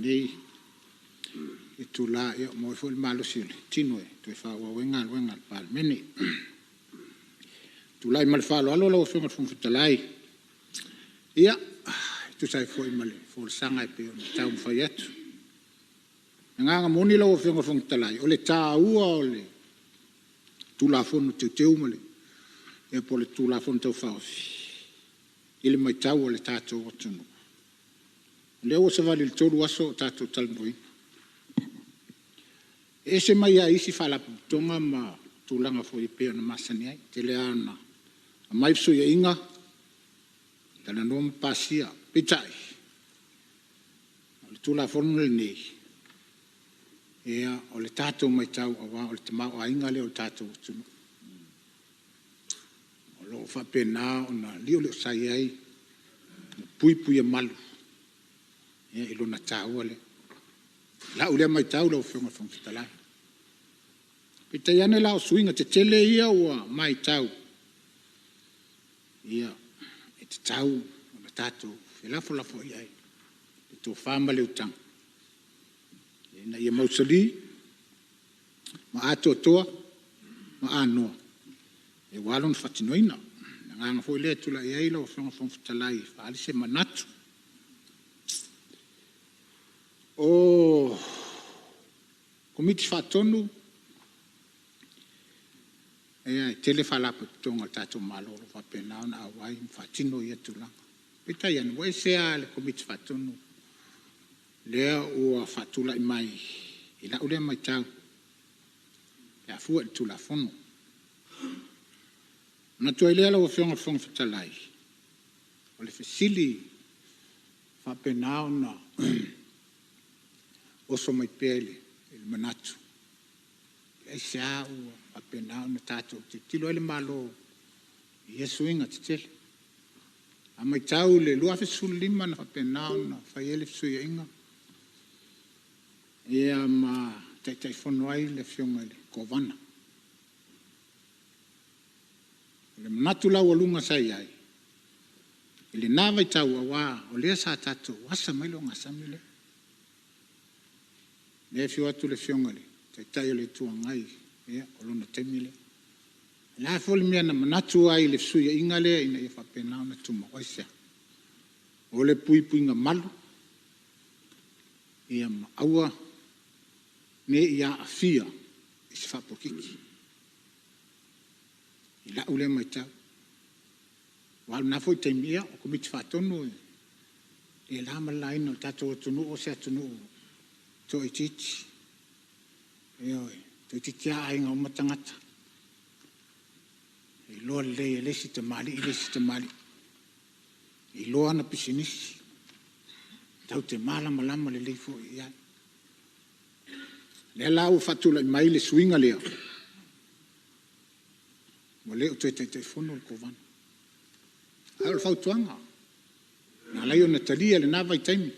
lenei itula ua maua ai foi le malosi o le tino e toe faaauau ai galuega a le Palemene. Tulai ma le faaaloalo lau Afioga i le Fofoga Fetalai, e tusa ai foi ma le folasaga e pei ona taumafai atu. O le agaga moni lau Afioga i le Fofoga Fetalai, o le taua o le Tulafono Teuteu po o le Tulafono Tau Faaofi i le matau a le tatou atunuu, o lea ua savali i le 3 aso o tatou talanoaina. E ese mai lava i isi Faalapotopotoga ma tulaga foi e pei ona masani ai. E tele lava ina aumai fesuiaiga, talanoa ma pasia. Peitai, o le Tulafono lenei, o le tatou matau aua o le tamaoaiga lea o le tatou atunuu, o lo o faapena ona lioliosai ai ma puipuiamalu i lona taua lea. I lau lea matau lau Afioga i le Fofoga Fetalai. Peitai ane la o suiga tetele ia ua matau, ia, e tatau ona tatou felafolafoai i ai i le tofa ma le utaga ina ia mausali ma atoatoa ma anoa aua lona faatinoina. O le agaga foi lea e tulai ai lau Afioga i le Fofoga Fetalai e faaali se manatu. O Komiti Faatonu, e tele Faalapotopotoga a le tatou Malo o lo o faapena ona auai ma faatino ia tulaga. Peitai ane, ua ese lava le Komiti Faatonu lea ua faatulai mai i lau lea matau pe a fua i le Tulafono. Ona manatu ai lea lau Afioga i le Fofoga Fetalai, o le fesili e faapena ona oso mai pea i le manatu, pe aisea ua faapena ona tatou tilotilo ai le Malo i ia suiga tetele. A matau i le 2015 na faapena ona fai ai le fesuiaiga ma Taitaifono ai le Afioga i le Kovana. O le manatu laualuga sa i ai i lena vaitau, aua o lea sa tatou asa mai le ogasami lea. O lea e afio atu le Afioga i le Taitai o le Itu Agai, ia o lona taimi lea. O le a foi le mea na manatu ai i le fesuiaiga lea ina ia faapena ona tumau. Aisea? O le puipuiga malu ia ma aua ne i aafia i se faapolokiki i lau lea matau. Aua o lena foi taimi, o Komiti Faatonu e le na ma le laina o le tatou atunuu o se atunuu toaitiiti. Ioe. Toeitiiti lava aiga uma tagata, e iloa lelei e le isi tamalii le isi tamalii, e iloa ana pisinisi, tatou te malamalama lelei foi i ai. O lea la ua faatulai mai le suiga lea, ua le o toe Taitaifono le Kovana. A o le fautuaga na ala ai ona talia i lena vaitaimi,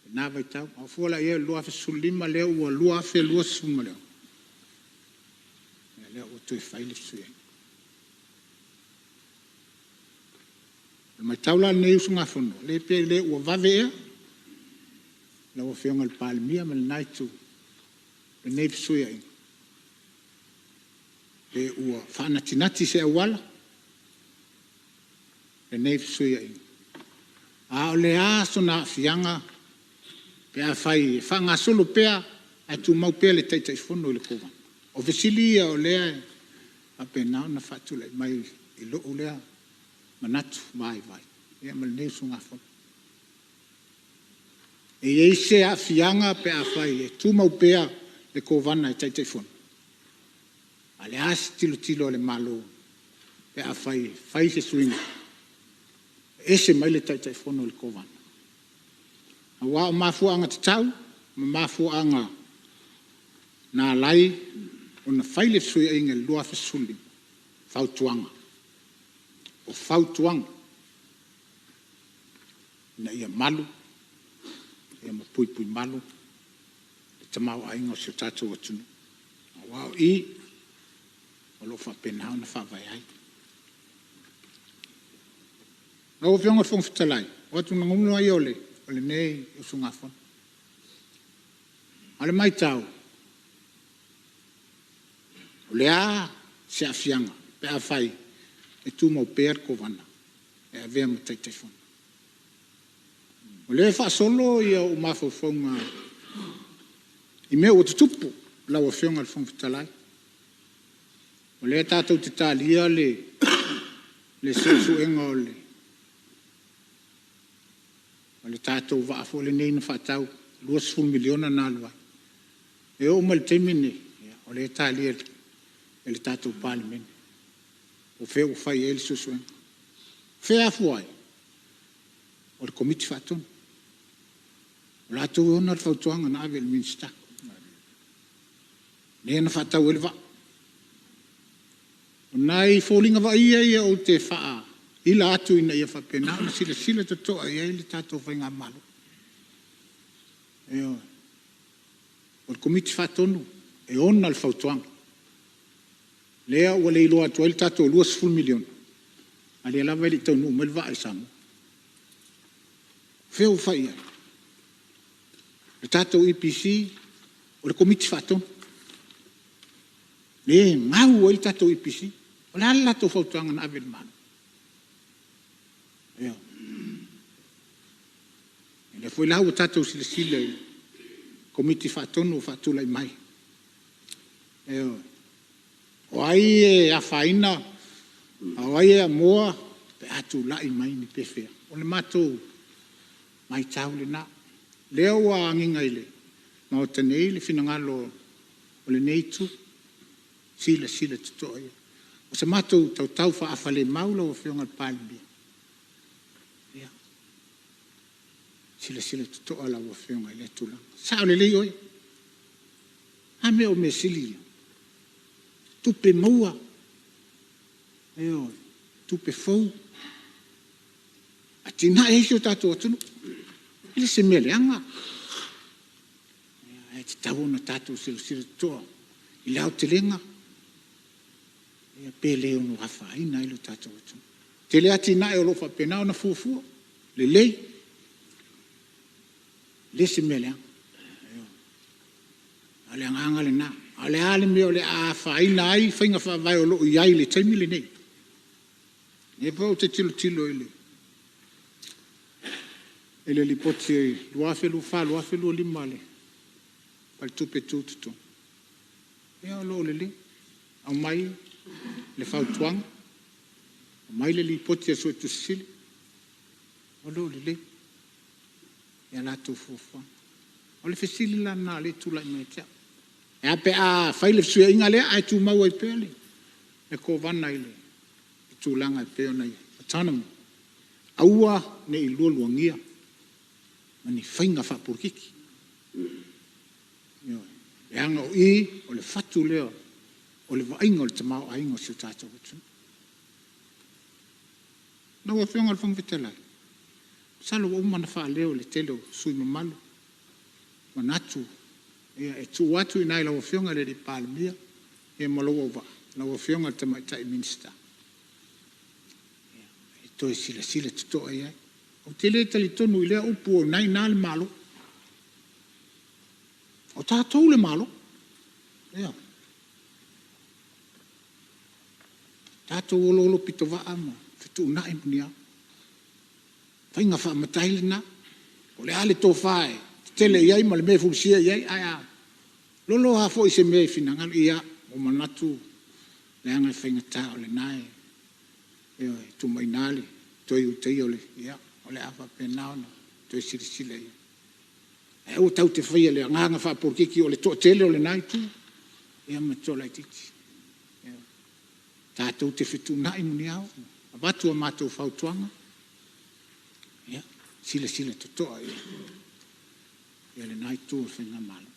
lena vaitau. A fua la i ai o le 2015 lea ua 2026, ia lea ua toe fai le fesuiaiga. O le matau la a lenei usugafono, pe le ua vave ea lau Afioga i le Palemia ma lena Itu lenei fesuiaiga? Pe ua faanatinati se auala lenei fesuiaiga? A o le a sona aafiaga pe afai e faagasolo pea ae tumau pea le Taitaifono i le Kovana? O fesili ia o lea e faapena ona faatulai mai i lou lea manatu vaivai ma lenei usugafono. E i ai se aafiaga pe afai e tumau pea le Kovana e Taitaifono? A o le a se tilotilo a le Malo pe afai e fai se suiga e ese mai le Taitaifono i le Kovana? Aua o mafuaaga tatau ma mafuaaga na ala ai ona fai le fesuiaiga i le 2015, o fautuaga. O fautuaga ina ia malu ma puipuimalu le tamaoaiga o si o tatou atunuu, aua o i o lo o faapena ona faavae ai. Lau Afioga i le Fofoga Fetalai, o atugaluga ia o lenei usugafono. A o le matau, o le a se aafiaga pe afai e tumau pea le Kovana e avea ma Taitaifono? O lea e faasolo ou mafaufauga i mea ua tutupu lau Afioga i le Fofoga Fetalai. O lea tatou te talia le suesuega o le tatou vaa foi lenei na faatau, $20 miliona na alu ai. E oo mai i le taimi lenei, o lea e talia e le tatou Palemene po o fea ua fai i ai le suesuega. O fea e afua ai? O le Komiti Faatonu, o latou e ona le fautuaga na ave i le Minisita, lea na faatau ai le vaa. O nai foliga vaaia ia ou te faaila atu ina ia faapena ona silasila totoa i ai le tatou Faigamalo. Ioe. O le Komiti Faatonu e ona le fautuaga, lea ua leiloa atu ai le tatou $20 miliona, a o lea lava e le i taunuu mai le vaa i Samoa. O fea ua fai i ai? O le tatou EPC, o le Komiti Faatonu lea e gau ai le tatou EPC. O le a le latou fautuaga na ave i le Malo? Ioe. O lea foi la ua tatou silasila i Komiti Faatonu ua faatulai mai, ioe. O ai e afaina a o ai e amoa pe a tulai mai ni pefea? O le matou matau lena, lea ua agiga i le Maota nei le finagalo o lenei Itu, silasila totoa i ai. O se matou tautau faaafalemau lau Afioga i le Palemia, ia, silasila totoa lau Afioga i lea tulaga. E sao lelei oe. A mea o mea sili ia? Tupe maua, ioe, tupe fou, atiae ai si o tatou atunuu. E le o se mea leaga, ae tatau ona tatou silasila totoa i le aotelega pe le ono afaina ai lo tatou atunuu. E tele atinae o lo o faapena ona fuafua, lelei, e le o se mea leaga. A o le agaga lena. A o le a le mea o le a afaina ai faiga faavae o lo o i ai i le taimi lenei? O lea foi ou te tilotilo i le Lipoti 2024/2025 a le Faletupe Tutotonu, ia o lo o lelei. Aumai le fautuaga, aumai le lipoti a le Suetusi Sili, o lo o lelei a latou fuafuaga. O le fesili la lena o lea e tulai mai ia te au. Ae a pe a fai le fesuiaiga lea ae tumau ai pea le Kovana i le tulaga e pei ona i ai, autonomy. Aua ne i lualuagia ma ni faiga faapolokiki, ioe, leaga o i o le fatu lea o le vaaiga o le tamaoaiga o si o tatou atunuu. Lau Afioga i le Fofoga Fetalai, masalo ua uma ona faaleo e le tele o sui usufono mamalu manatu e tuu atu i ina i lau Afioga i le Palemia ma lou auvaa, lau Afioga i le Tamaitai Minisita, e toe silasila totoa i ai. Ou te le talitonu i lea upu o lena e i ina le Malo. O tatou le Malo. Ioe. Tatou oloolo pitovaa ma fetuunai ma ni a. O faiga faa-matai lena. Po o le a le tofa e tetele i ai ma le mea e fulisia i ai, ae a lolo lava foi o se mea e finagalo, ia, ua manatu leaga e faigata o lena e tuu mai i ina le toe ulutaia o le… Ia, o le a faapena ona toe silasila i ai. Ae aua tatou te faia i le agaga faapolokiki o le toatele o lena Itu ma le toalaitiiti. Ioe. Tatou te fetuunai muniao, avatu a matou fautuaga, ia silasila totoa i ai lena Itu o le faigamalo.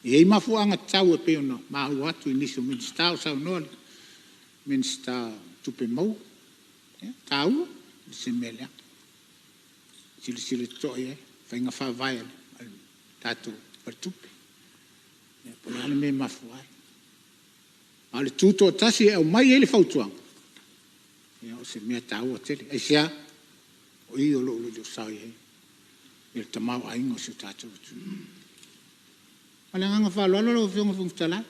E i ai mafuaaga tatau e pei ona maua atu i nisi o Minisita o saunoa le Minisita o Tupe Maua. Ia, e taua, e le o se mea leaga. Silasila totoa i ai i faiga faavae a le tatou Faletupe, po o le a le mea e mafua ai. A o le tutoatasi e aumai ai le fautuaga, ia o se mea taua tele. Aisea? O i o lo o iloilo sao i ai le tamaoaiga o si o tatou atunuu. Ma le agaga faaaloalo lau Afioga i le Fofoga Fetalai.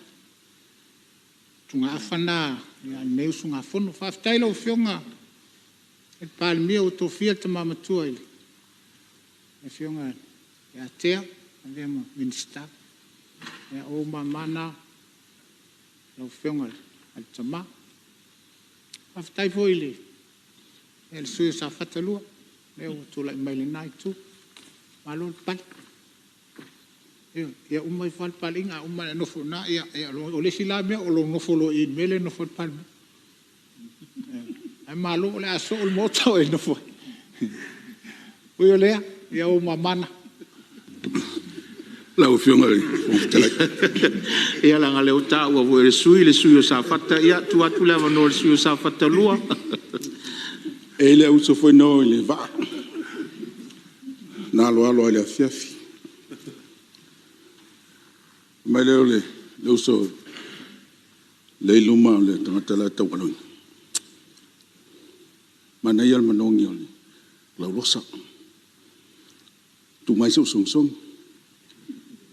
O motugaafa na a lenei usugafono. Faafetai i lau Afioga i le Palemia ua tofia le tama matua le Afioga ia Tea e avea ma Minisita. Ia o ou mama na lau Afioga i le tama. Faafetai foi i le sui usufono mo Safata 2, lea ua tulai mai i lena Itu, malo le pale. Ioe. Ia uma ifo lava le Palemia, a uma ona e nofo i ina, ia o le isi la mea o lou nofo loa i i i le mea lea e nofo ai le Palemia. Ae malo, o le a soo le Maota o e nofo ai. Ui o lea, ia o ou mama na. Lau Afioga i le Fofoga Fetalai… Ia leaga o lea ua taua foi e le sui usufono le sui usufono mo Safata. Ia, tuu atu le avanoa i le sui usufono mo Safata 2. E i ai le uso foi na o i le vaa, na aloalo lava i le afiafi. Fai mai lea o le uso lea e i luma o le tagata la e taualoina, “Manaia le manogi o le laulosa, tuu mai so'u sogisogi.”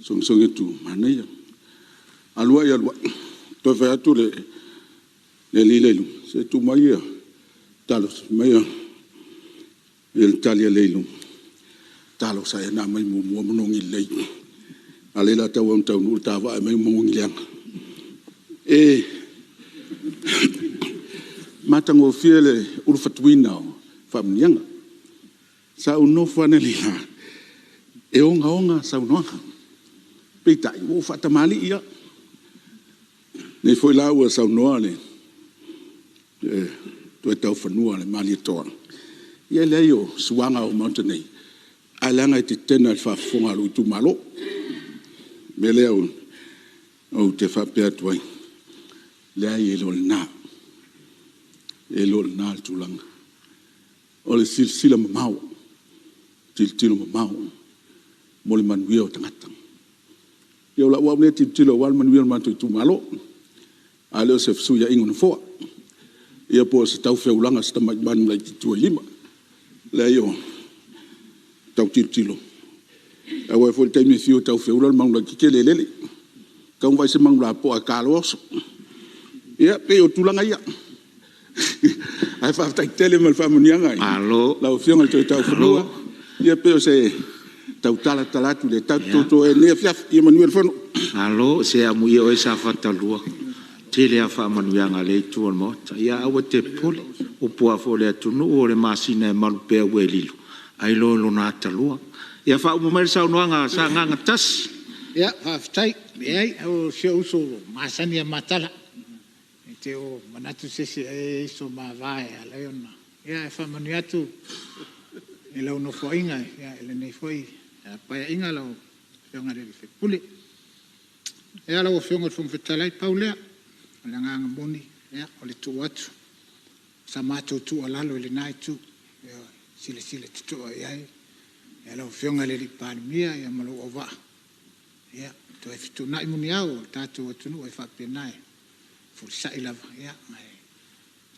Sogisogi atu, manaia. Alu ai alu ai, toe fai atu le alii lea i luma, se tuu mai ia Talosa. Fai mai le tali a le i luma, talosa e na aumai muamua manogi lelei, a o lea o le a tauau ina taunuu le ta vaa e aumai o manogi leaga. E matagofie le ulufatuina o faamanuiaga. Sa ou nofo analeila e ogaoga saunoaga, peitai, ua ou faatamalii lava. O lenei foi la ua saunoa le Toetaufanua a le Malietoa, ia e leai o suaga o le Maota nei, ae leaga e tetena i le faafofoga a lou itumalo. O le mea lea ou te faapea atu ai, leai e le o lena, e le o lena le tulaga. O le silasila mamao, tilotilo mamao mo le manuia o tagata. Ia o lau lava lea tilotilo aua le manuia o le matou itumalo, ae le o se fesuiaiga o nofoa, ia po o se tau feulaga o se tamai manu laitiiti ua i lima. Leai o le tau tilotilo, aua e oo foi i le taimi e fiu e tau feula le manu laitiiti e le lele. E tatau ona vaai se manu lapoa e ta loa oso. Ia, pei o tulaga ia. Ae faafetai tele mo le faamanuiaga i lau Afioga i le Toetaufanua. Ia pei o se tautala atu le tatou te touto ai i lenei afiafi. Ia manuia le fono. Malo. Se amuia oe Safata 2, e tele lava faamanuiaga a lea itu o le Maota. Ae aua e te popole, o upu lava foi a le atunuu, o le masina e malu pea ua e lilo, ae iloa i lona atalua. Ia faauma mai le saunoaga a Sagaga 1. Ia, faafetai. Leai, o si ou uso masani ia ma tala, e te o manatu se isi e i ai so ma va e ala ai ona… Ae faamanuia atu i lau Nofoaiga i lenei foi Paeaiga lau Afioga i le sui usufono. Ia lau Afioga i le Fofoga Fetalai, pau lea, o le agaga moni o le tuu atu o sa matou tuualalo i lena Itu, e silasila totoa i ai lau Afioga i le Palemia ma lou auvaa, ia toe fetuunai muniao o le tatou atunuu e faapena, e fefulisai lava ae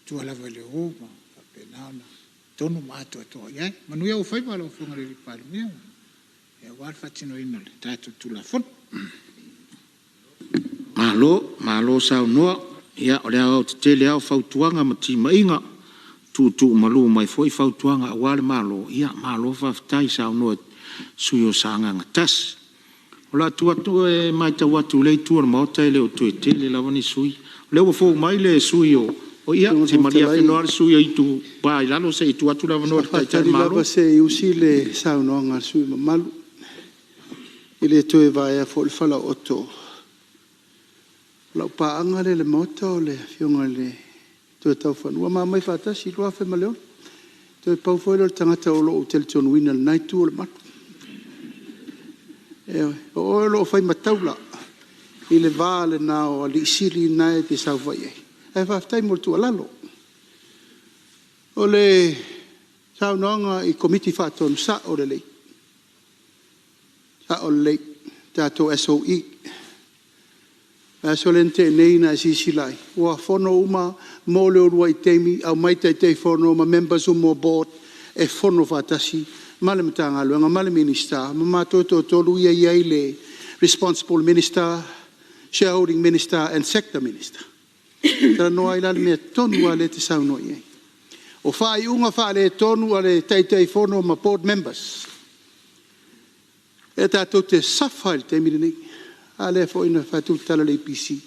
tua lava i le ū ma faapena ona tonu ma atoatoa i ai. Manuia ou faiva lau Afioga i le Palemia aua le faatinoina o le tatou Tulafono. Malo, malo saunoa. Ia, o le aoaotetele lava o fautuaga ma timaiga, tuutuumalu mai foi fautuaga aua le Malo, malo faafetai saunoa i le sui usufono mo Sagaga 1. O le a tuu atu, e matau atu i lea itu o le Maota e le o toe tele lava ni sui usufono. O lea ua fou mai le sui usufono mo… Ia, se malie atu le sui usufono mo Itupa i Lalo se i tuu atu le avanoa i le Taitai o le Sa faatali Malo. lava se i usi le saunoaga a le sui usufono mamalu. E le toe vaea foi le falaooto. O lau paaga lea i le Maota o le Afioga i le Toetaufanua. Ma omai faatasi i le 2006. Toe pau foi lea o le tagata o lo o ou talitonuina i lena itu o le malu. Ioe. O oe o lo o fai ma taula i le va lena o alii sili na e te saofai ai, ae faafetai mo le tuualalo. O le saunoaga i Komiti Faatonu, sao lelei, sao lelei, tatou SOE. O le vaiaso lea na tea nei na e silasila ai, ua fono uma mo le uluai taimi, aumai Taitaifono ma members uma o Board e fono faatasi ma le Matagaluega ma le Minisita ma matou e toatolu ia e i ai le responsible Minister, Shareholding Minister and Sector Minister, e talanoa ai la i le mea tonu lava lea e te saunoa i ai. O faaiuga faaletonu a le Taitaifono ma Board Members, e tatou te suffer ai i le taimi lenei. A lea foi na fai atu le tala a le EPC,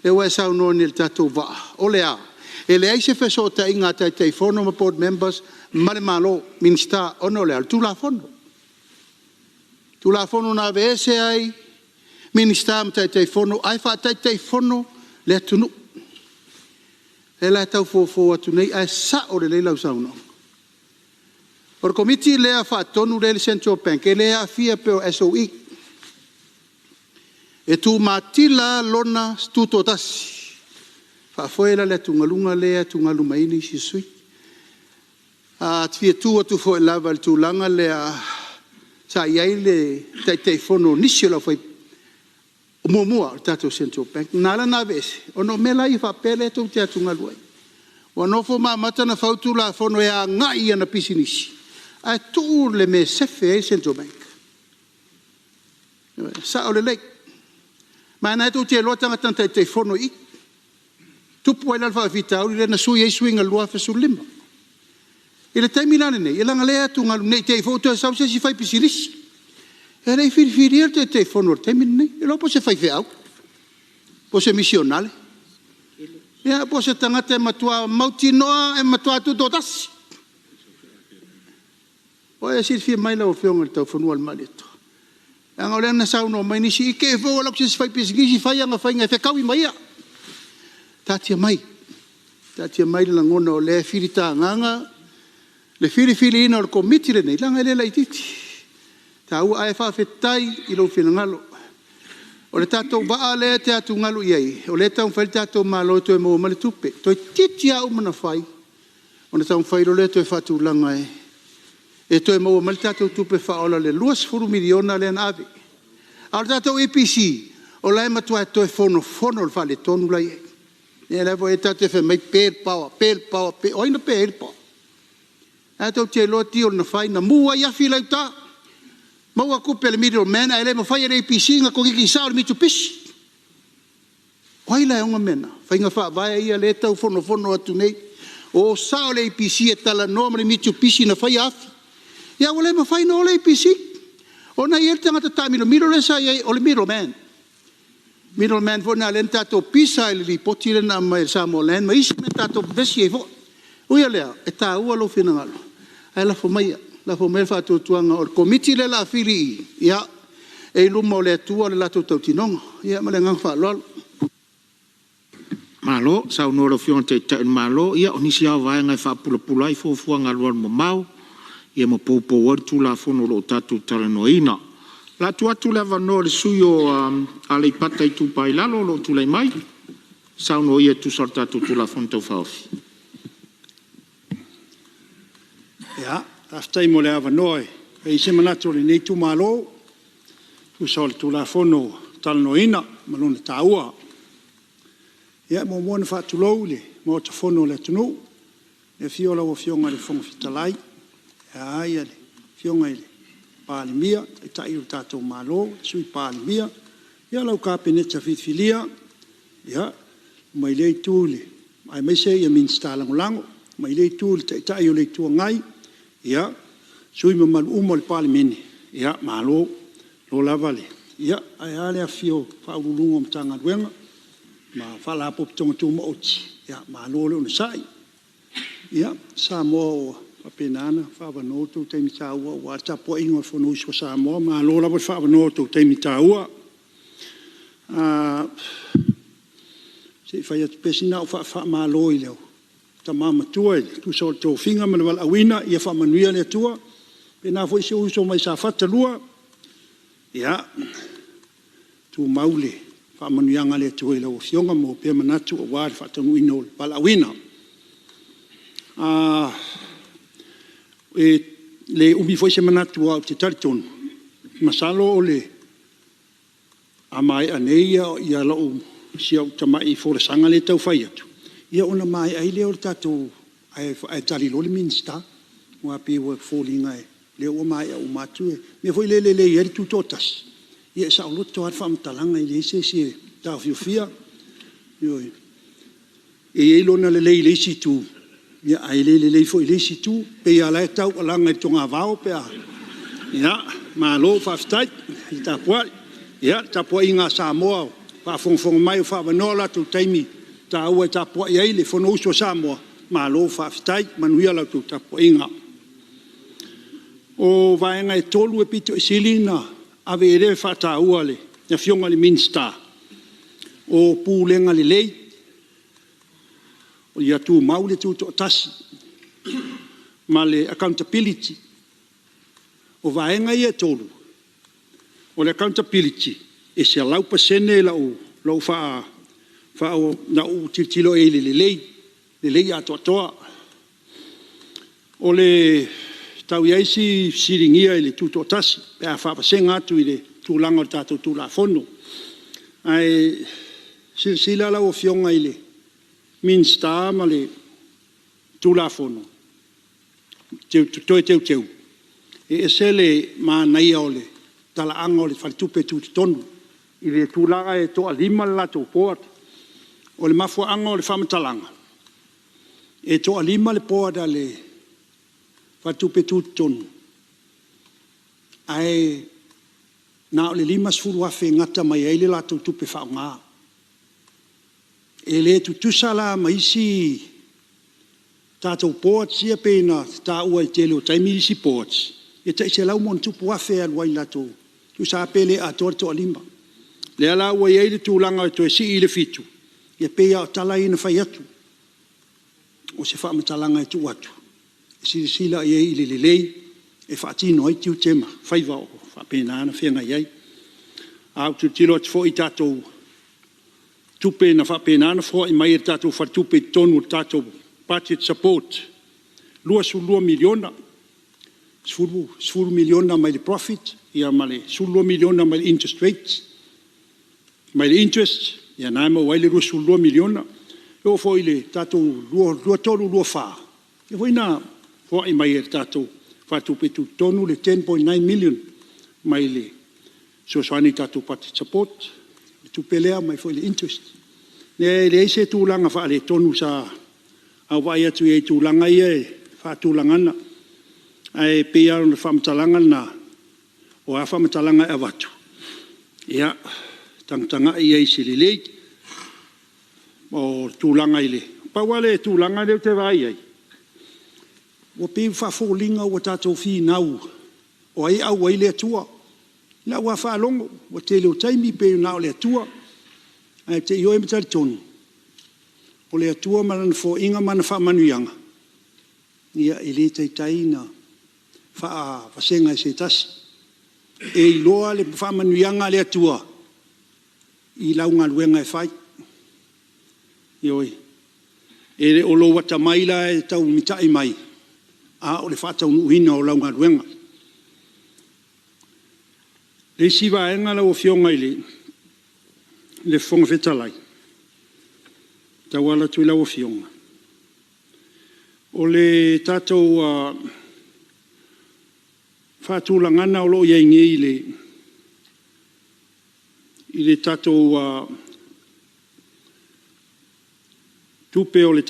lea ua e saunoa nei i le tatou vaa, o le a? E leai se fesootaiga a Taitaifono ma Board Members ma le Malo, Minisita, ona o le a? O le Tulafono. Tulafono na aveese ai Minisita ma Taitaifono ae faa-Taitaifono le atunuu. O lea la e tau fofo atu nei, ae sao lelei lau saunoaga. O le Komiti lea Faatonu lea e i le Central Bank, e le aafia pei o SOE. E tumatila lava lona tutoatasi, e faafoe la le atugaluga lea e atugalu mai ai nisi o sui usufono. A fia tu atu foi lava i le tulaga lea sa i ai le Taitaifono o nisi o le aufai... muamua o le tatou Central Bank, na ala ona aveese, ona o mea la ia faapea lea tou te atugalu ai. Ua nofo ma amata ona fau Tulafono e agai i ana pisinisi, ae tuu le mea e sefe ai le Central Bank. Ioe, sao lelei. Ma o lena tou te iloa tagata na Taitaifono i i, tupu ai la le faafitauli lea na sui ai suiga i le 2015. I le taimi la lenei, leaga o lea e atugalu ne i te i foi ua toe sau se isi fai pisinisi. E le i filifilia le Taitaifono i le taimi lenei, le iloa po o se faifeau, po o se misionare, ia po o se tagata e matua mautinoa e matua tutoatasi. Ua e silafia mai lau Afioga i le Taufanua o le Malietoa, leaga o lea na saunoa mai nisi, i te i foi ua alu atu se isi faipisinisi fai ana faiga e fetaui ma ia. Taatia mai, taatia mai le lagona o lea e filitagaga le filifiliina o le Komiti lenei, leaga e le laitiiti, e taua. Ae faafetai i lou finagalo. O le tatou vaa lea e te atugalu i ai, o lea e taumafai le tatou Malo e toe maua mai le tupe, toeitiiti lava uma ona fai ona taumafai loa lea e toe faatulaga e toe maua mai le tatou tupe faaola i le $20 miliona lea na ave. A o le tatou EPC, o la e matua toe fonofono le faaletonu la e i ai. Ia lea foi tatou te fai mai pe le power, pe le power, o ai na pe ai le power? O lena tou te iloa deal na fai, na mu ai afi la e i uta, maua tupe e le middle man ae le mafai e le EPC ona koneti sao i le Mitsubishi. O ai la e ona mea na? Faiga faavae ia lea e tau fonofono atu nei, o sao le EPC e talanoa ma le Mitsubishi na faia afi. Ia ua le mafai ona o le EPC ona e i ai le tagata taamilomilo lea sa i ai o le middle man. Middle man foi lena lea na tatou pisa ai i le lipoti lea na aumai e le Samoa Land ma isi mea na tatou vevesi ai foi. Ui o lea, e taua lou finagalo, ae lafo maia, lafo maia le faatuatuaga o le Komiti lea o le a fili i i, ia, e i luma o le Atua le latou tautinoga. Ia ma le agaga faaaloalo. Malo saunoa i lau Afioga i le Taitai o le Malo. Ia o nisi lava o vaega e faapulapula ai fuafuaga alualumamao ma poupou ai le Tulafono o lo o tatou talanoaina. O le a tuu atu le avanoa i le sui usufono mo Aleipata Itupa i Lalo o lo o tulai mai, e saunoa ia e tusa o le tatou Tulafono Tau Faaofi. Faafetai mo le avanoa e fai ai se manatu o lenei itumalo e tusa o le Tulafono ua talanoaina ma lona taua. E muamua ona faatulou i le Maota Fono o le atunuu, i le afio o lau Afioga i le Fofoga Fetalai, ae a le Afioga i le Palemia, le Taitai o le tatou Malo, le Sui Palemia, lau Kapeneta filifilia, mai lea Itu aemaise Minisita Lagolago. Mai lea Itu i le Taitai o le Itu Agai, sui usufono mamalu uma o le Palemene, malo lava le… Ae a le afifio o Ofisa Sili o Pulega o Matagaluega ma Faalapotopotoga Tumaoti, malo le onosai. Ia, Samoa ua faapena ona faaavanoa lo outou taimi taua aua le tapuaiga o le Fonousu a Samoa, malo lava le faaavanoa i lo outou taimi taua. Se i fai atu pea sina au faamalo i le tama matua e tusa o le tofiga ma le valaauina, ia faamanuia le Atua. E faapena foi si ou uso mai Safata 2, ia tumau le faamanuiaga a le Atua i lau Afioga, maua pea manatu aua le faataunuuina o le valaauina. E le umi foi se manatu aua ou te talitonu, masalo a maea nei si au tamai folasaga lea e tau fai atu, ia ona maea ai lea o le tatou… ae tali loa le Minisita. Aua e pei e foliga lea ua maea uma atu le mea foi lele e le i ai le tutoatasi, ia e saoloto lava le faamatalaga e leai se isi e taofiofia. Ioe. E i ai lona lelei i le isi itu, ae le lelei foi i le isi itu. E pei lava o la e taualaga i le togavao pe a… Ia, malo faafetai tapuai. Ia, le tapuaiga a Samoa o faafogafoga mai o faaavanoa o latou taimi taua e tapuai ai le Fonousu a Samoa, malo faafetai. Manuia la outou tapuaiga. O vaega e 3 e aupito sili ona ave i ai le faataua a le Afioga i le Minisita, o pulega lelei, ia tumau le tutoatasi ma le accountability. O vaega ia e 3, o le accountability, e 100% lau tilotilo i ai i le lelei, lelei atoatoa. E tau i ai si fesiligia i le tutoatasi pe a faavasega atu i le tulaga o le tatou Tulafono. Ae silasila lau Afioga i le Minisita ma le Tulafono Toe Teuteu, e ese le manaia o le talaaga o le Faletupe Tutotonu i le tulaga e toa-5 le latou board. O le mafuaaga o le faamatalaga, e toa-5 le board a le Faletupe Tutotonu, ae na o le $50,000 e gata mai ai le latou tupe faaaoga. E le tutusa la ma isi tatou boards ia pei ona taua i le tele o taimi isi boards, e tai $100+ e alu ai i latou… tusa lava pe le atoa le toa-5. O lea la ua i ai le tulaga e toe sii i le 7, ia pei lava o tala ia na fai atu, o se faamatalaga e tuu atu e silasila i ai i le lelei e faatino ai tiute ma faiva o lo o faapena ona feagai ai. A ou tilotilo atu foi i tatou tupe na faapena ona foai mai e le tatou Faletupe i totonu o le tatou Budget Support, e $22 miliona, $10 miliona mai le profit ma le $12 miliona mai le interest rate, mai le interest, ia lena e maua ai le $22 miliona. E oo foi i le tatou 2023/2024, lea foi na foai mai e le tatou Faletupe Tutotonu le $10.9 million mai le fesoasoani i le tatou Budget Support, o le tupe lea e aumai foi i le interest. E leai se tulaga faaletonu sa vaai atu i ai i tulaga ia i le faatulagaga. Ae pei lava o le faamatalaga lena, o a faamatalaga e avatu, ia tagatagai i ai i se lelei. Na pau lava le tulaga lea ou te vaai i ai, ua pei e faafoliga ua tatou finau o ai e auai le Atua. I lau lava faalogo, o le tele o taimi pei na o le Atua. Ae ou te ioe ma talitonu, o le Atua ma Lana foaiga ma ana faamanuiaga, e le taitai ona faavasega e se tasi. E iloa le faamanuiaga a le Atua i lau galuega e fai. Ioe. E le o lou atamai la e tau mitai mai, a o le faataunuuina o lau galuega. O le isi vaega lau Afioga i le Fofoga Fetalai e tauala atu i lau Afioga, o le tatou faatulagaga o lo o i ai nei i le tatou tupe o le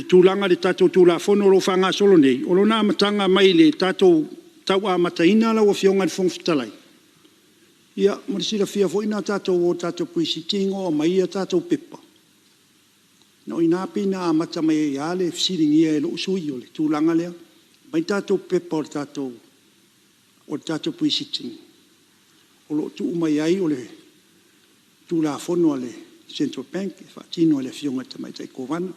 tulaga i le tatou Tulafono o lo o faagasolo nei, o lona amataga mai i le tatou tau amataina lau Afioga i le Fofoga Fetalai, ia mo le silafia foi na tatou o i le tatou Pre-Sitting o aumai tatou pepa, o i ina pei na amata mai ai lava le fesiligia e lou sui usufono o le tulaga lea. Aumai tatou pepa o le tatou Pre-Sitting o lo o tuu mai ai o le Tulafono a le Central Bank e faatino e le Afioga i le Tamaitai Kovana.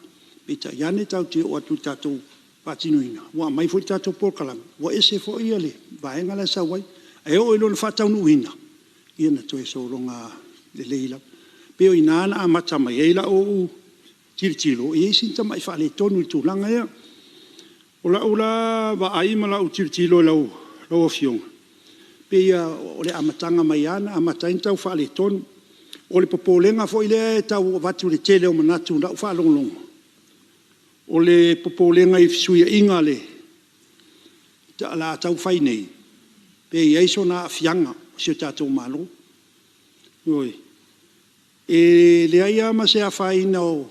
Peitai ane tatou te oo atu i le tatou faatinoina, ua aumai foi le tatou polokalame, ua ese foi le vaega la e sau ai. Ae oo i lona faataunuuina, ia na toe sologa lelei lava. E pei o i ina na amata mai ai lau tilotilo, e i ai si tamai faaletonu i le tulaga lea. O lau la vaai ma lau tilotilo i lau Afioga, e pei lava o le amataga mai lava na amata ai ona tau faaletonu. O le popolega foi lea e tau avatu i le tele o manatu i lau faalogologo, o le popolega i fesuiaiga o le le a tau fai nei, pe i ai sona aafiaga i si o tatou Malo. Ioe. E leai lava ma se afaina o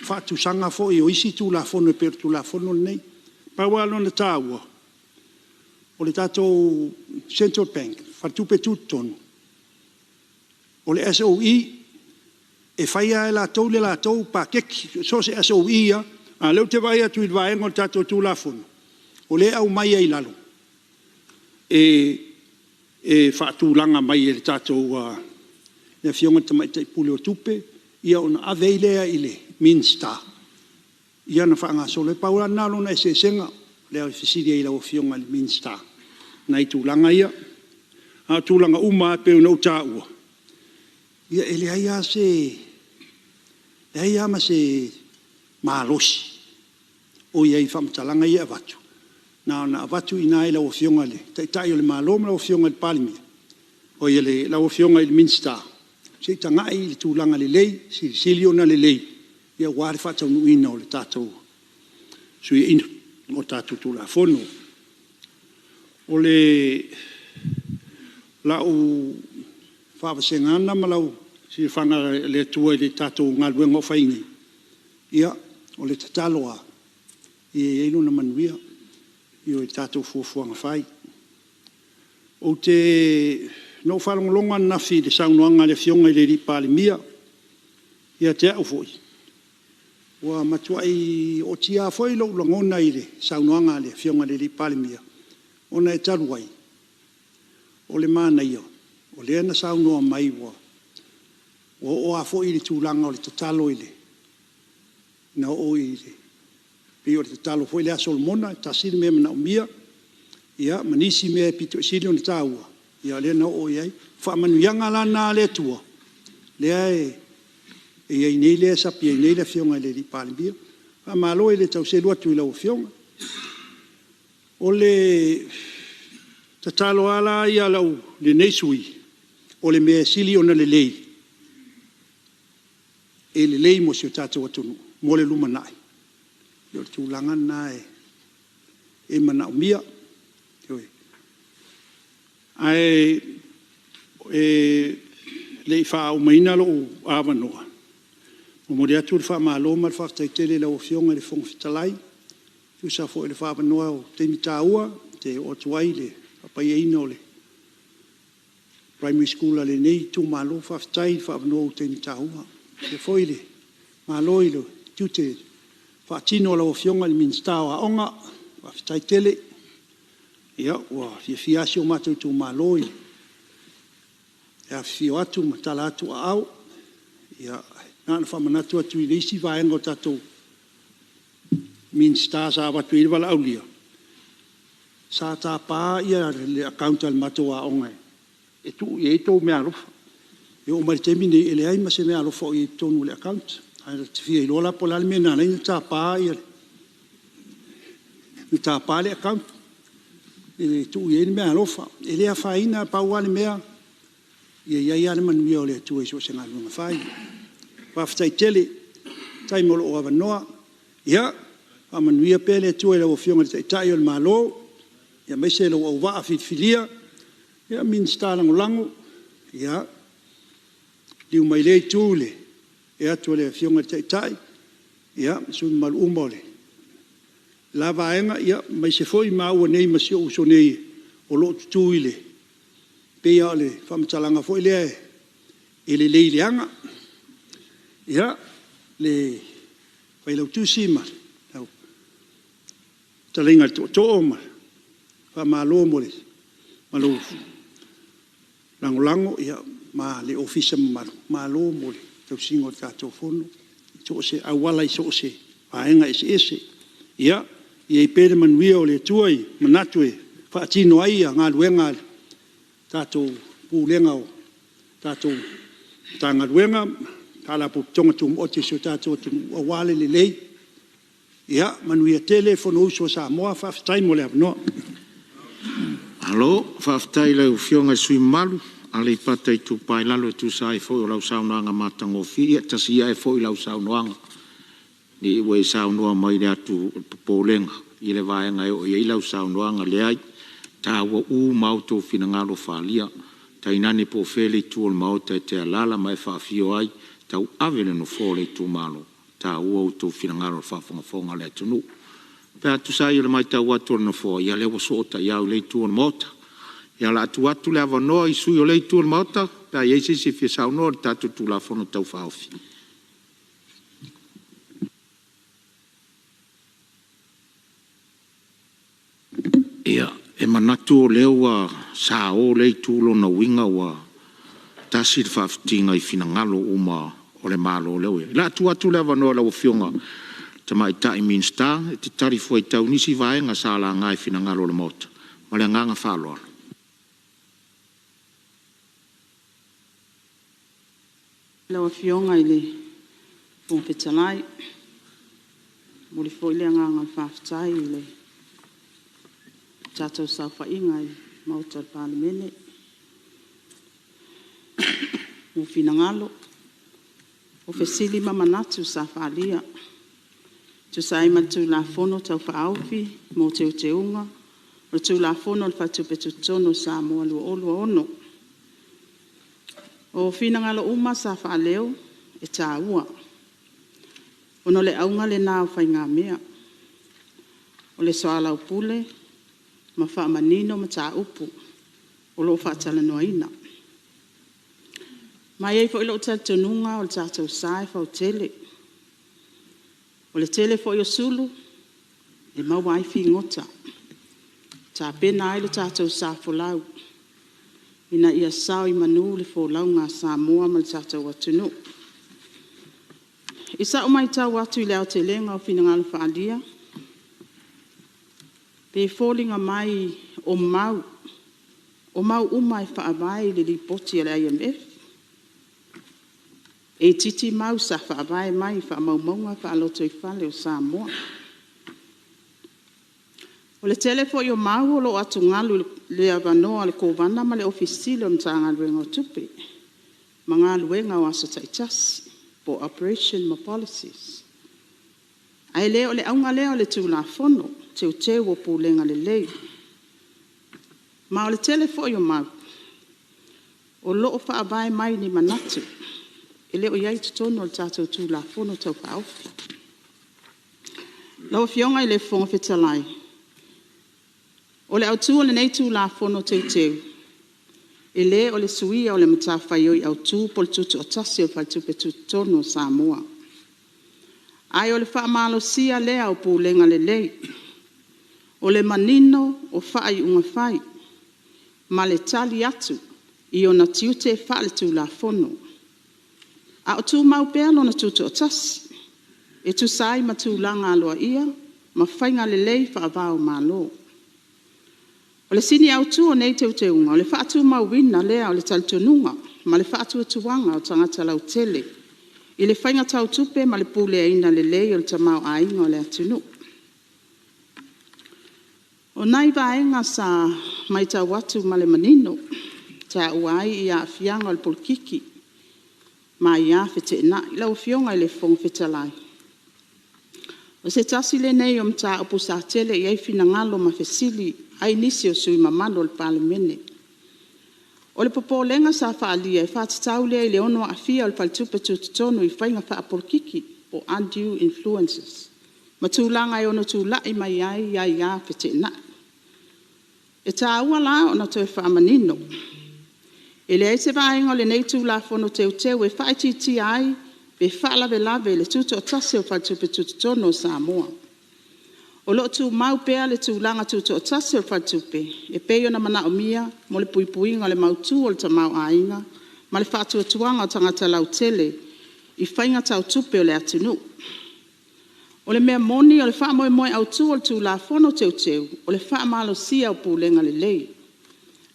faatusaga foi o isi Tulafono e pei o le Tulafono lenei. Pau lava lona taua, o le tatou Central Bank, Faletupe Tutotonu, o le SOE, e fai lava e latou le latou paketi, so o se SOE lava. A o lea ou te vaai atu i le vaega o le tatou Tulafono, o lea e aumai ai i lalo, e faatulaga mai e le Afioga i le Tamaitai Pule o Tupe, ia ona ave ai lea i le Minisita ona faagasolo lea. Na pau lava lena o lona eseesega, lea e fesili ai i lau Afioga i le Minisita i nai tulaga ia. A o tulaga uma lava pei ona ou taua, ia e leai lava ma se malosi o i ai i faamatalaga ia e avatu, na ona avatu i ina i lau Afioga i le Taitai o le Malo ma lau Afioga i le Palemia, oi lau Afioga i le Minisita, se i tagai i le tulaga lelei, silisili ona lelei aua le faataunuuina o le tatou fesuiaiga o tatou Tulafono. O lau faavasegaga ma lau silafaga e le Atua i le tatou galuega o fai nei, ia, o le tatalo lava, ia i ai lona manuia i tatou fuafuaga fai. Na ou faalogologo ananafi i le saunoaga a le Afioga i le Palemia. Ia te au foi, ua matuai ootia foi lou lagona i le saunoaga a le Afioga i le Palemia, ona e talu ai, o le manaia, o lea na saunoa mai ua oo lava foi le tulaga o le tatalo na oo i le… pei o le tatalo foi lea a Solomona, e tasi le mea e manaomia, ia ma nisi mea e aupito sili ona taua, ia lea na oo i ai. O faamanuiaga la na a le Atua lea e i ai nei lea e sapi ai nei le Afioga i le Palemia. Faamalo, e le tau selu atu i lau Afioga. O le tatalo lava la ia a lenei sui usufono, o le mea e sili ona lelei, e lelei mo si o tatou atunuu mo le lumanai, o le tulaga lena e manaomia. Ioe. Ae le i faaumaina lou avanoa, e momoli atu le faamalo ma le faafetai tele i lau Afioga i le Fofoga Fetalai e tusa foi o le avanoa i le taimi taua ou te oo atu ai i le faapaia o le Primary School a lenei itumalo. Faafetai le avanoa i le taimi taua. Faapea foi le malo i tiute faatino o lau Afioga i le Minisita o Aoga, faafetai tele. Ua fiafia lava si o matou itumalo i le afifio atu ma tala atu aao. Ia na ona faamanatu atu i le isi vaega o tatou Minisita sa avatu i ai le valaaulia, sa tapa le account a le matou aoga e tuu i ai a outou meaalofa. E oo mai i le taimi lenei, e leai ma se meaalofa o i ai i totonu o le account. Ae ou te fia iloa la po o le a le mea na ala ai ona tapa le account e tuu i ai le meaalofa. E le afaina, pau lava le mea, ia i ai lava le manuia o le Atua i so o se galuega fai. Faafetai tele. Faafetai mo lou avanoa. Ia faamanuia pea le Atua i lau Afioga i le Taitai o le Malo, aemaise lou auvaa filifilia, Minisita Lagolago. Ia, liliu mai i lea Itu i le afio atu o le Afioga i le Taitai ma sui usufono mamalu uma o le la Vaega, aemaise foi maua nei ma si ou uso nei o lo o tutu i le… pei lava o le faamatalaga foi lea, e lelei leaga. Ia, le Failautusi ma lau Fetalaiga i le Tootoo, faamalo mo lou lagolago ma le Ofisa mamalu, malo mo le tausiga o le tatou Fono i so o se auala i so o se vaega eseese. Ia i ai pea le manuia o le Atua i manatu e faatino ai galuega a le tatou Pulega o tatou Matagaluega ma Faalapotopotoga Tumaoti a si o tatou atunuu aua le lelei. Ia manuia tele le Fonousu a Samoa. Faafetai mo le avanoa. Malo faafetai i lau Afioga i le sui usufono mamalu Aleipata Itupa i Lalo e tusa ai foi o lau saunoaga matagofie. Ia tasi ae foi i lau saunoaga ne i ua e saunoa mai i le atu o le popolega, i le vaega e oo i ai lau saunoaga. Leai, e taua uma lava outou finagalo faaalia, tainane po o fea le itu o le Maota e te alaala ma e faafio ai e tauave le nofoa o le itumalo, e taua outou finagalo i le faafogafoga a le atunuu. Pe a tusa ai o le matau atu a le Nofoa, ia o lea ua soo taeao i lea itu o le Maota. Ia o le a tuu atu le avanoa i sui usufono o lea itu o le Maota pe a i ai se isi e fia saunoa i le tatou Tulafono Tau Faaofi. Ia, e manatu o lea ua sao lea itu, o lona uiga ua tasi le faafitiga i finagalo uma o le Malo o lea ua i ai. O le a tuu atu le avanoa i lau Afioga i le Tamaitai Minisita e te talifuaitau i nisi vaega sa laga i finagalo o le Maota. Ma le agaga faaaloalo. Lau Afioga i le Fofoga Fetalai, e momoli foi le agaga o le faafetai i le tatou saofaiga i le Maota o le Palemene i finagalo, o fesili ma manatu sa faaalia e tusa ai ma le Tulafono Tau Faaofi mo Teuteuga o le Tulafono o le Faletupe Tutotonu o Samoa 2020. O finagalo uma sa faaleo e taua, ona o le auga lena o faigamea, o le soalaupule ma faamanino mataupu o lo o faatalanoaina. Ma e i ai foi lou talitonuga o le tatou sa e fautele. O le tele foi o sulu e maua ai figota, e tapena ai lo tatou sa folau ina ia sao i manu le folauga a Samoa ma le tatou atunuu. I sau matau atu i le aotelega o finagalo faaalia, e foliga mai o mau uma e faavae i le Lipoti a le IMF. E itiiti mau sa faavae mai i faamaumauga faalotoifale o Samoa. O le tele foi o mau o lo o atugalu i le avanoa o le Kovana ma le Ofisa Sili o le Matagaluega o Tupe ma galuega o aso taitasi po o operation ma policies. Ae le o le auga lea o le Tulafono Teuteu o Pulega Lelei. Ma o le tele foi o mau o lo o faavae mai ni manatu e le o i ai i totonu o le tatou Tulafono Tau Faaofi. Lau Afioga i le Fofoga Fetalai, o le autu o lenei Tulafono Teuteu, e le o le suia o le matafaioi autu po o le tutoatasi o le Faletupe Tutotonu o Samoa. Ae o le faamalosia lea o pulega lelei, o le manino o faaiuga fai ma le tali atu i ona tiute faale-Tulafono, a o tumau pea lona tutoatasi e tusa ai ma tulaga aloaia ma faiga lelei faava-o-Malo. O le sini autu o nei Teuteuga, o le faatumauina lea o le talitonuga ma le faatuatuaga o tagata lautele i le faiga tau tupe ma le puleaina lelei o le tamaoaiga o le atunuu. O nai vaega sa matau atu ma le manino, taua ai aafiaga o le polokiki ma aia feteenai. Lau Afioga i le Fofoga Fetalai, o se tasi lenei o mataupu sa tele i ai finagalo ma fesili ai nisi o sui usufono mamalu o le Palemene. O le popolega sa faaalia e faatatau lea i le ono aafia o le Faletupe Tutotonu i faiga faapolokiki po o undue influences ma tulaga e ono tulai mai ai aia feteenai. E taua la ona toe faamanino, e leai se vaega o lenei Tulafono Teuteu e faaitiitia ai pe faalavelave i le tutoatasi o le Faletupe Tutotonu o Samoa. O lo o tumau pea le tulaga tutoatasi o le Faletupe e pei ona manaomia mo le puipuiga o le mautu o le tamaoaiga ma le faatuatuaga o tagata lautele i faiga tau tupe o le atunuu. O le mea moni o le faamoemoe autu o le Tulafono Teuteu, o le faamalosia o pulega lelei,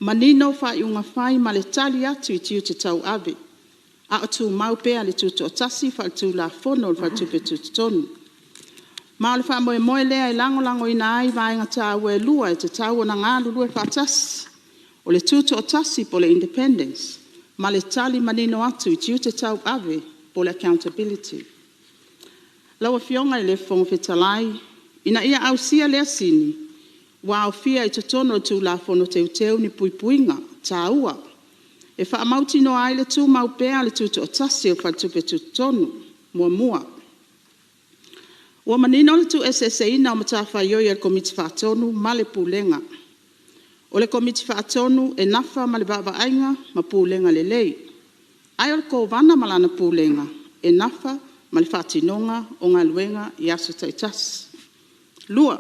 manino faaiuga fai ma le tali atu i tiute tauave, a o tumau pea le tutoatasi faale-Tulafono o le Faletupe Tutotonu. Ma o le faamoemoe lea e lagolagoina ai vaega taua e lua e tatau ona galulue faatasi, o le tutoatasi po o le independence ma le tali manino atu i tiute tauave po o le accountability. Lau Afioga i le Fofoga Fetalai, Ina ia ausia lea sini, ua aofia i totonu o le Tulafono Teuteu ni puipuiga taua e faamautinoa ai le tumau pea o le tutoatasi o le Faletupe Tutotonu. 1. Ua manino le tuueseeseina o matafaioi a le Komiti Faatonu ma le Pulega. O le Komiti Faatonu e nafa ma le vaavaaiga ma pulega lelei, ae o le Kovana ma lana Pulega e nafa ma le faatinoga o galuega i aso taitasi. 2.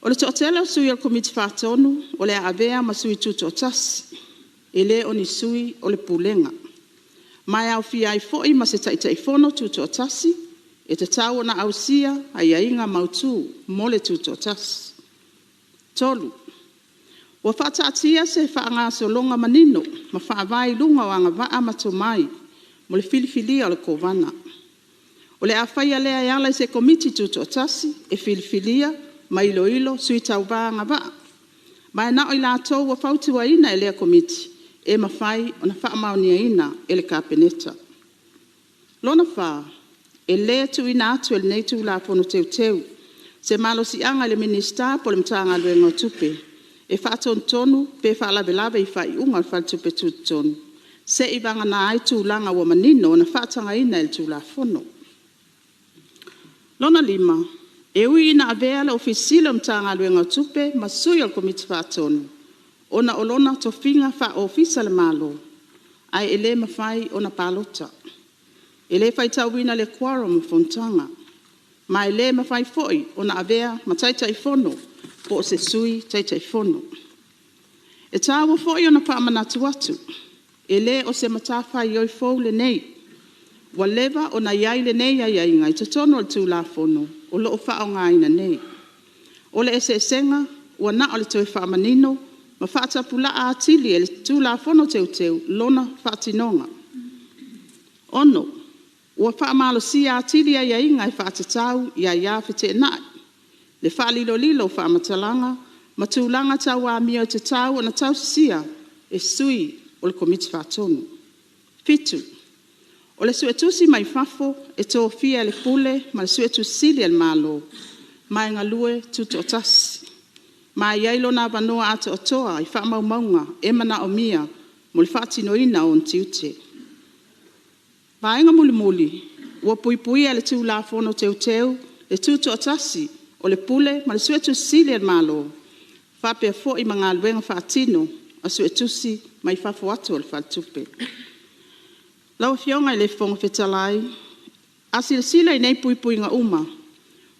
O le toatele o sui o le Komiti Faatonu o le a avea ma sui tutoatasi, e le o ni sui o le Pulega, ma e aofia ai foi ma se Taitaifono tutoatasi e tatau ona ausia aiaiga mautu mo le tutoatasi. 3. Ua faataatia se faagasologa manino ma faavae i luga o agavaa ma tomai mo le filifilia o le Kovana. O le a faia lea e ala i se Komiti Tutoatasi e filifilia ma iloilo sui tauva agavaa, ma e na o i latou ua fautuaina e lea Komiti e mafai ona faamaoniaina e le Kapeneta. Lona fa, e le tuuina atu e lenei Tulafono Teuteu se malosiaga i le Minisita po o le Matagaluega o Tupe e faatonutonu pe faalavelave i faaiuga a le Faletupe Tutotonu, seivagana ai tulaga ua manino ona faatagaina e le Tulafono. Lona lima, e ui ina avea le Ofisa Sili o le Matagaluega o Tupe ma sui o le Komiti Faatonu ona o lona tofiga faa-Ofisa o le Malo, ae le mafai ona palota, e le faitauina i le quorum o fonotaga, ma e le mafai foi ona avea ma Taitaifono po o se Sui Taitaifono. E taua foi ona faamanatu atu, e le o se matafaioi fou lenei. Ua leva ona i ai lenei aiaiga i totonu o le Tulafono o lo o faaaogaina nei. O le eseesega, ua na o le toe faamanino ma faatapulaa atili e le Tulafono Teuteu lona faatinoga. 6. Ua faamalosia atili aiaiga e faatatau i aia feteenai, le faalilolilo o faamatalaga ma tulaga tau amio e tatau ona tausisia e sui o le Komiti Faatonu. 7. O le Suetusi mai fafo e tofia e le Pule ma le Suetusi Sili a le Malo ma e galue tutoatasi, ma e i ai lona avanoa atoatoa i faamaumauga e manaomia mo le faatinoina o ona tiute. Vaega mulimuli, ua puipuia e le Tulafono Teuteu le tutoatasi o le Pule ma le Suetusi Sili a le Malo faapea foi ma galuega faatino a Suetusi mai fafo atu o le Faletupe. Lau Afioga i le Fofoga Fetalai, a silasila i nei puipuiga uma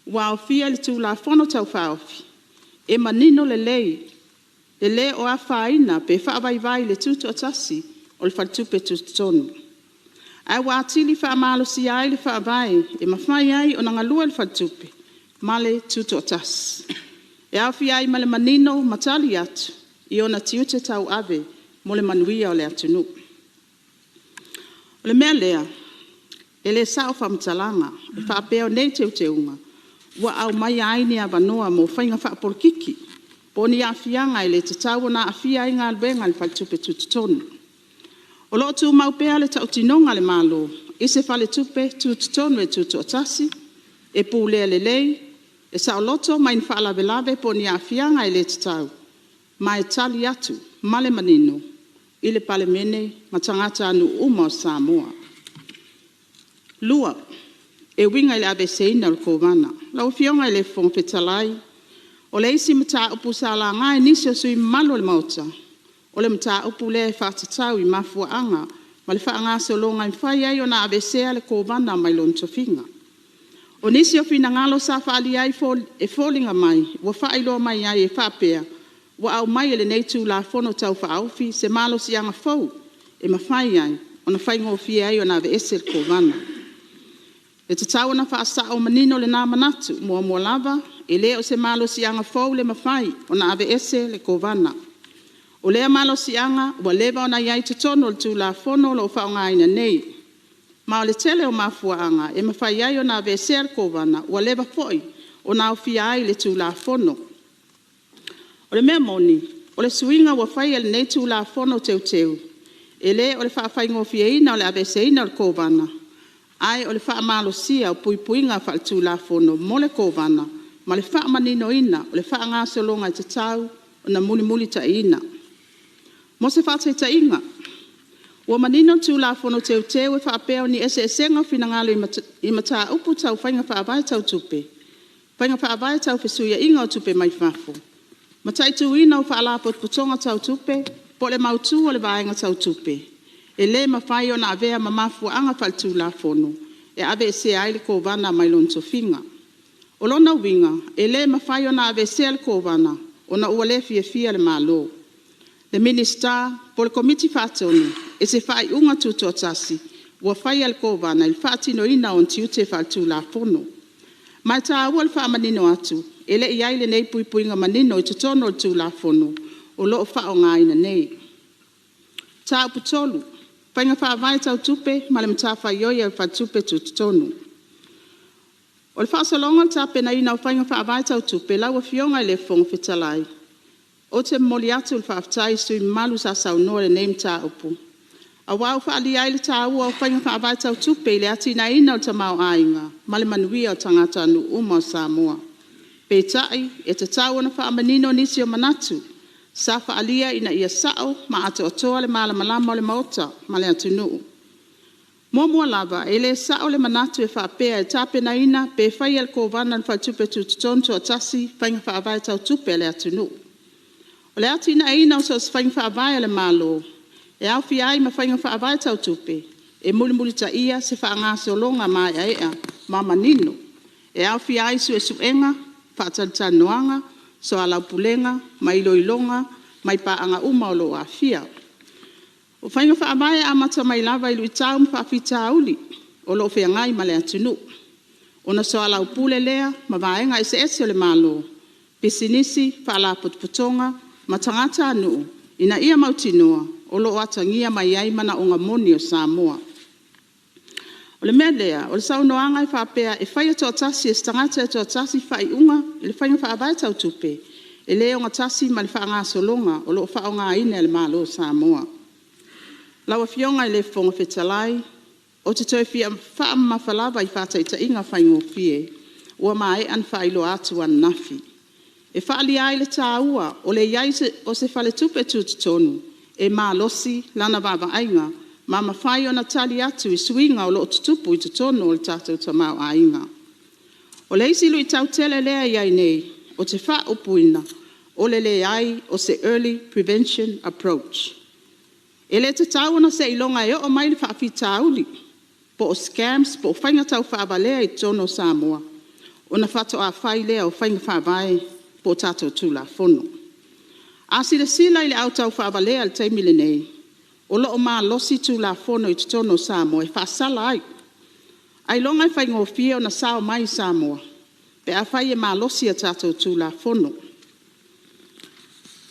ua aofia i le Tulafono Tau Faaofi, e manino lelei le lē o afaina pe faavaivai le tutoatasi o le Faletupe Tutotonu, ae ua atili faamalosia ai le faavae e mafai ai ona galue le Faletupe ma le tutoatasi, e aofia ai ma le manino ma tali atu i ona tiute tauave mo le manuia o le atunuu. O le mea lea, e le sao faamatalaga e faapea o nei Teuteuga ua aumaia ai ni avanoa mo faiga faapolokiki po o ni aafiaga e le tatau ona aafia ai galuega a le Faletupe Tutotonu. O lo o tumau pea le tautinoga a le Malo i se Faletupe Tutotonu e tutoatasi, e pulea lelei, e saoloto mai ni faalavelave po o ni aafiaga e le tatau, ma e tali atu ma le manino i le Palemene ma tagatanuu uma o Samoa. 2. E uiga i le aveeseina o le Kovana. Lau Afioga i le Fofoga Fetalai, o le isi mataupu sa laga e nisi o sui usufono mamalu o le Maota, o le mataupu lea e faatatau i mafuaaga ma le faagasologa e mafai ai ona aveesea le Kovana mai lona tofiga. O nisi o finagalo sa faaalia e foliga mai ua faailoa mai ai e faapea, ua aumai e lenei Tulafono Tau Faaofi se malosiaga fou e mafai ai ona faigofie ai ona aveese le Kovana. E tatau ona faasa'o manino lena manatu. Muamua lava, e le o se malosiaga fou le mafai ona aveese le Kovana. O lea malosiaga ua leva ona i ai i totonu o le Tulafono o lo o faaaogaina nei, ma o le tele o mafuaaga e mafai ai ona aveesea le Kovana ua leva foi ona aofia ai i le Tulafono. O le mea moni, o le suiga ua faia i lenei Tulafono Teuteu, e le o le faafaigofieina o le aveeseina o le Kovana, Ae o le faamalosia o puipuiga faaletulafono mo le Kovana ma le faamaninoina o le faagasologa e tatau ona mulimulitaiina. Mo se faataitaiga, ua manino le Tulafono Teuteu e faapea o ni eseesega o finagalo i mataupu tau faiga faavae tau tupe, faiga faavae tau fesuiaiga o tupe mai fafo, mataituina o faalapotopotoga tau tupe po o le mautu o le vaega tau tupe, e le mafai ona avea ma mafuaaga faaletulafono e aveesea ai le Kovana mai lona tofiga. O lona uiga e le mafai ona aveesea le Kovana ona ua le fiafia le Malo, le Minisita po o le Komiti Faatonu i se faaiuga tutoatasi ua faia e le Kovana i le faatinoina o ona tiute faaletulafono. Ma e taua le faamanino atu e le i i ai lenei puipuiga manino i totonu o le Tulafono o lo o faaaogaina nei. Mataupu 3: Faiga Faavae Tau Tupe ma le Matafaioi a le Faletupe Tutotonu. O le faasologa o le tapenaina o faiga faavae tau tupe lau Afioga i le Fofoga Fetalai, ou te momoli atu le faafetai i sui usufono mamalu sa saunoa i lenei mataupu aua ua faaalia ai le taua o faiga faavae tau tupe i le atinaeina o le tamaoaiga ma le manuia o tagatanuu uma o Samoa. Peitai, e tatau ona faamanino nisi o manatu sa faaalia ina ia sa'o ma atoatoa le malamalama o le Maota ma le atunuu. Muamua lava, e le sa'o le manatu e faapea e tapenaina pe faia e le Kovana a le Faletupe Tutotonu toatasi faiga faavae tau tupe a le atunuu. O le atinaeina o so o se faiga faavae a le Malo, e aofia ai ma faiga faavae tau tupe, e mulimulitaia se faagasologa maeaea ma manino e aofia ai suesuega, faatalatalanoaga, soalaupulega ma iloiloga mai paaga uma o lo o aafia. O faiga faavae e amata mai lava i luitau ma faafitauli o lo o feagai ma le atunuu, ona soalaupule lea ma vaega eseese o le Malo, pisinisi, faalapotopotoga ma tagatanuu ina ia mautinoa o lo o atagia mai ai manaoga moni o Samoa. O le mea lea, o le saunoaga e faapea e faia toatasi e se tagata e toatasi faaiuga i le faiga faavae tau tupe, e le ogatasi ma le faagasologa o lo o faaaogaina e le Malo o Samoa. Lau Afioga i le Fofoga Fetalai, ou te toe fia faamamafa lava i faataitaiga faigofie ua maea ona faailoa atu ananafi, e faaalia ai le taua o le i ai o se Faletupe Tutotonu e malosi lana vaavaaiga ma mafai ona tali atu i suiga o lo o tutupu i totonu o le tatou tamaoaiga. O le isi luitau tele lea e i ai nei, ou te faaupuina, o le leai o se early prevention approach. E le tatau ona seiloga e oo mai le faafitauli po o scams po o faiga taufaavalea i totonu o Samoa ona faatoa fai lea o faiga faavae po o tatou Tulafono. A silasila i le au taufaavalea i le taimi lenei, o lo o malosi Tulafono i totonu o Samoa e faasala ai. Ailoga e faigofie ona sao mai i Samoa pe afai e malosi a tatou Tulafono.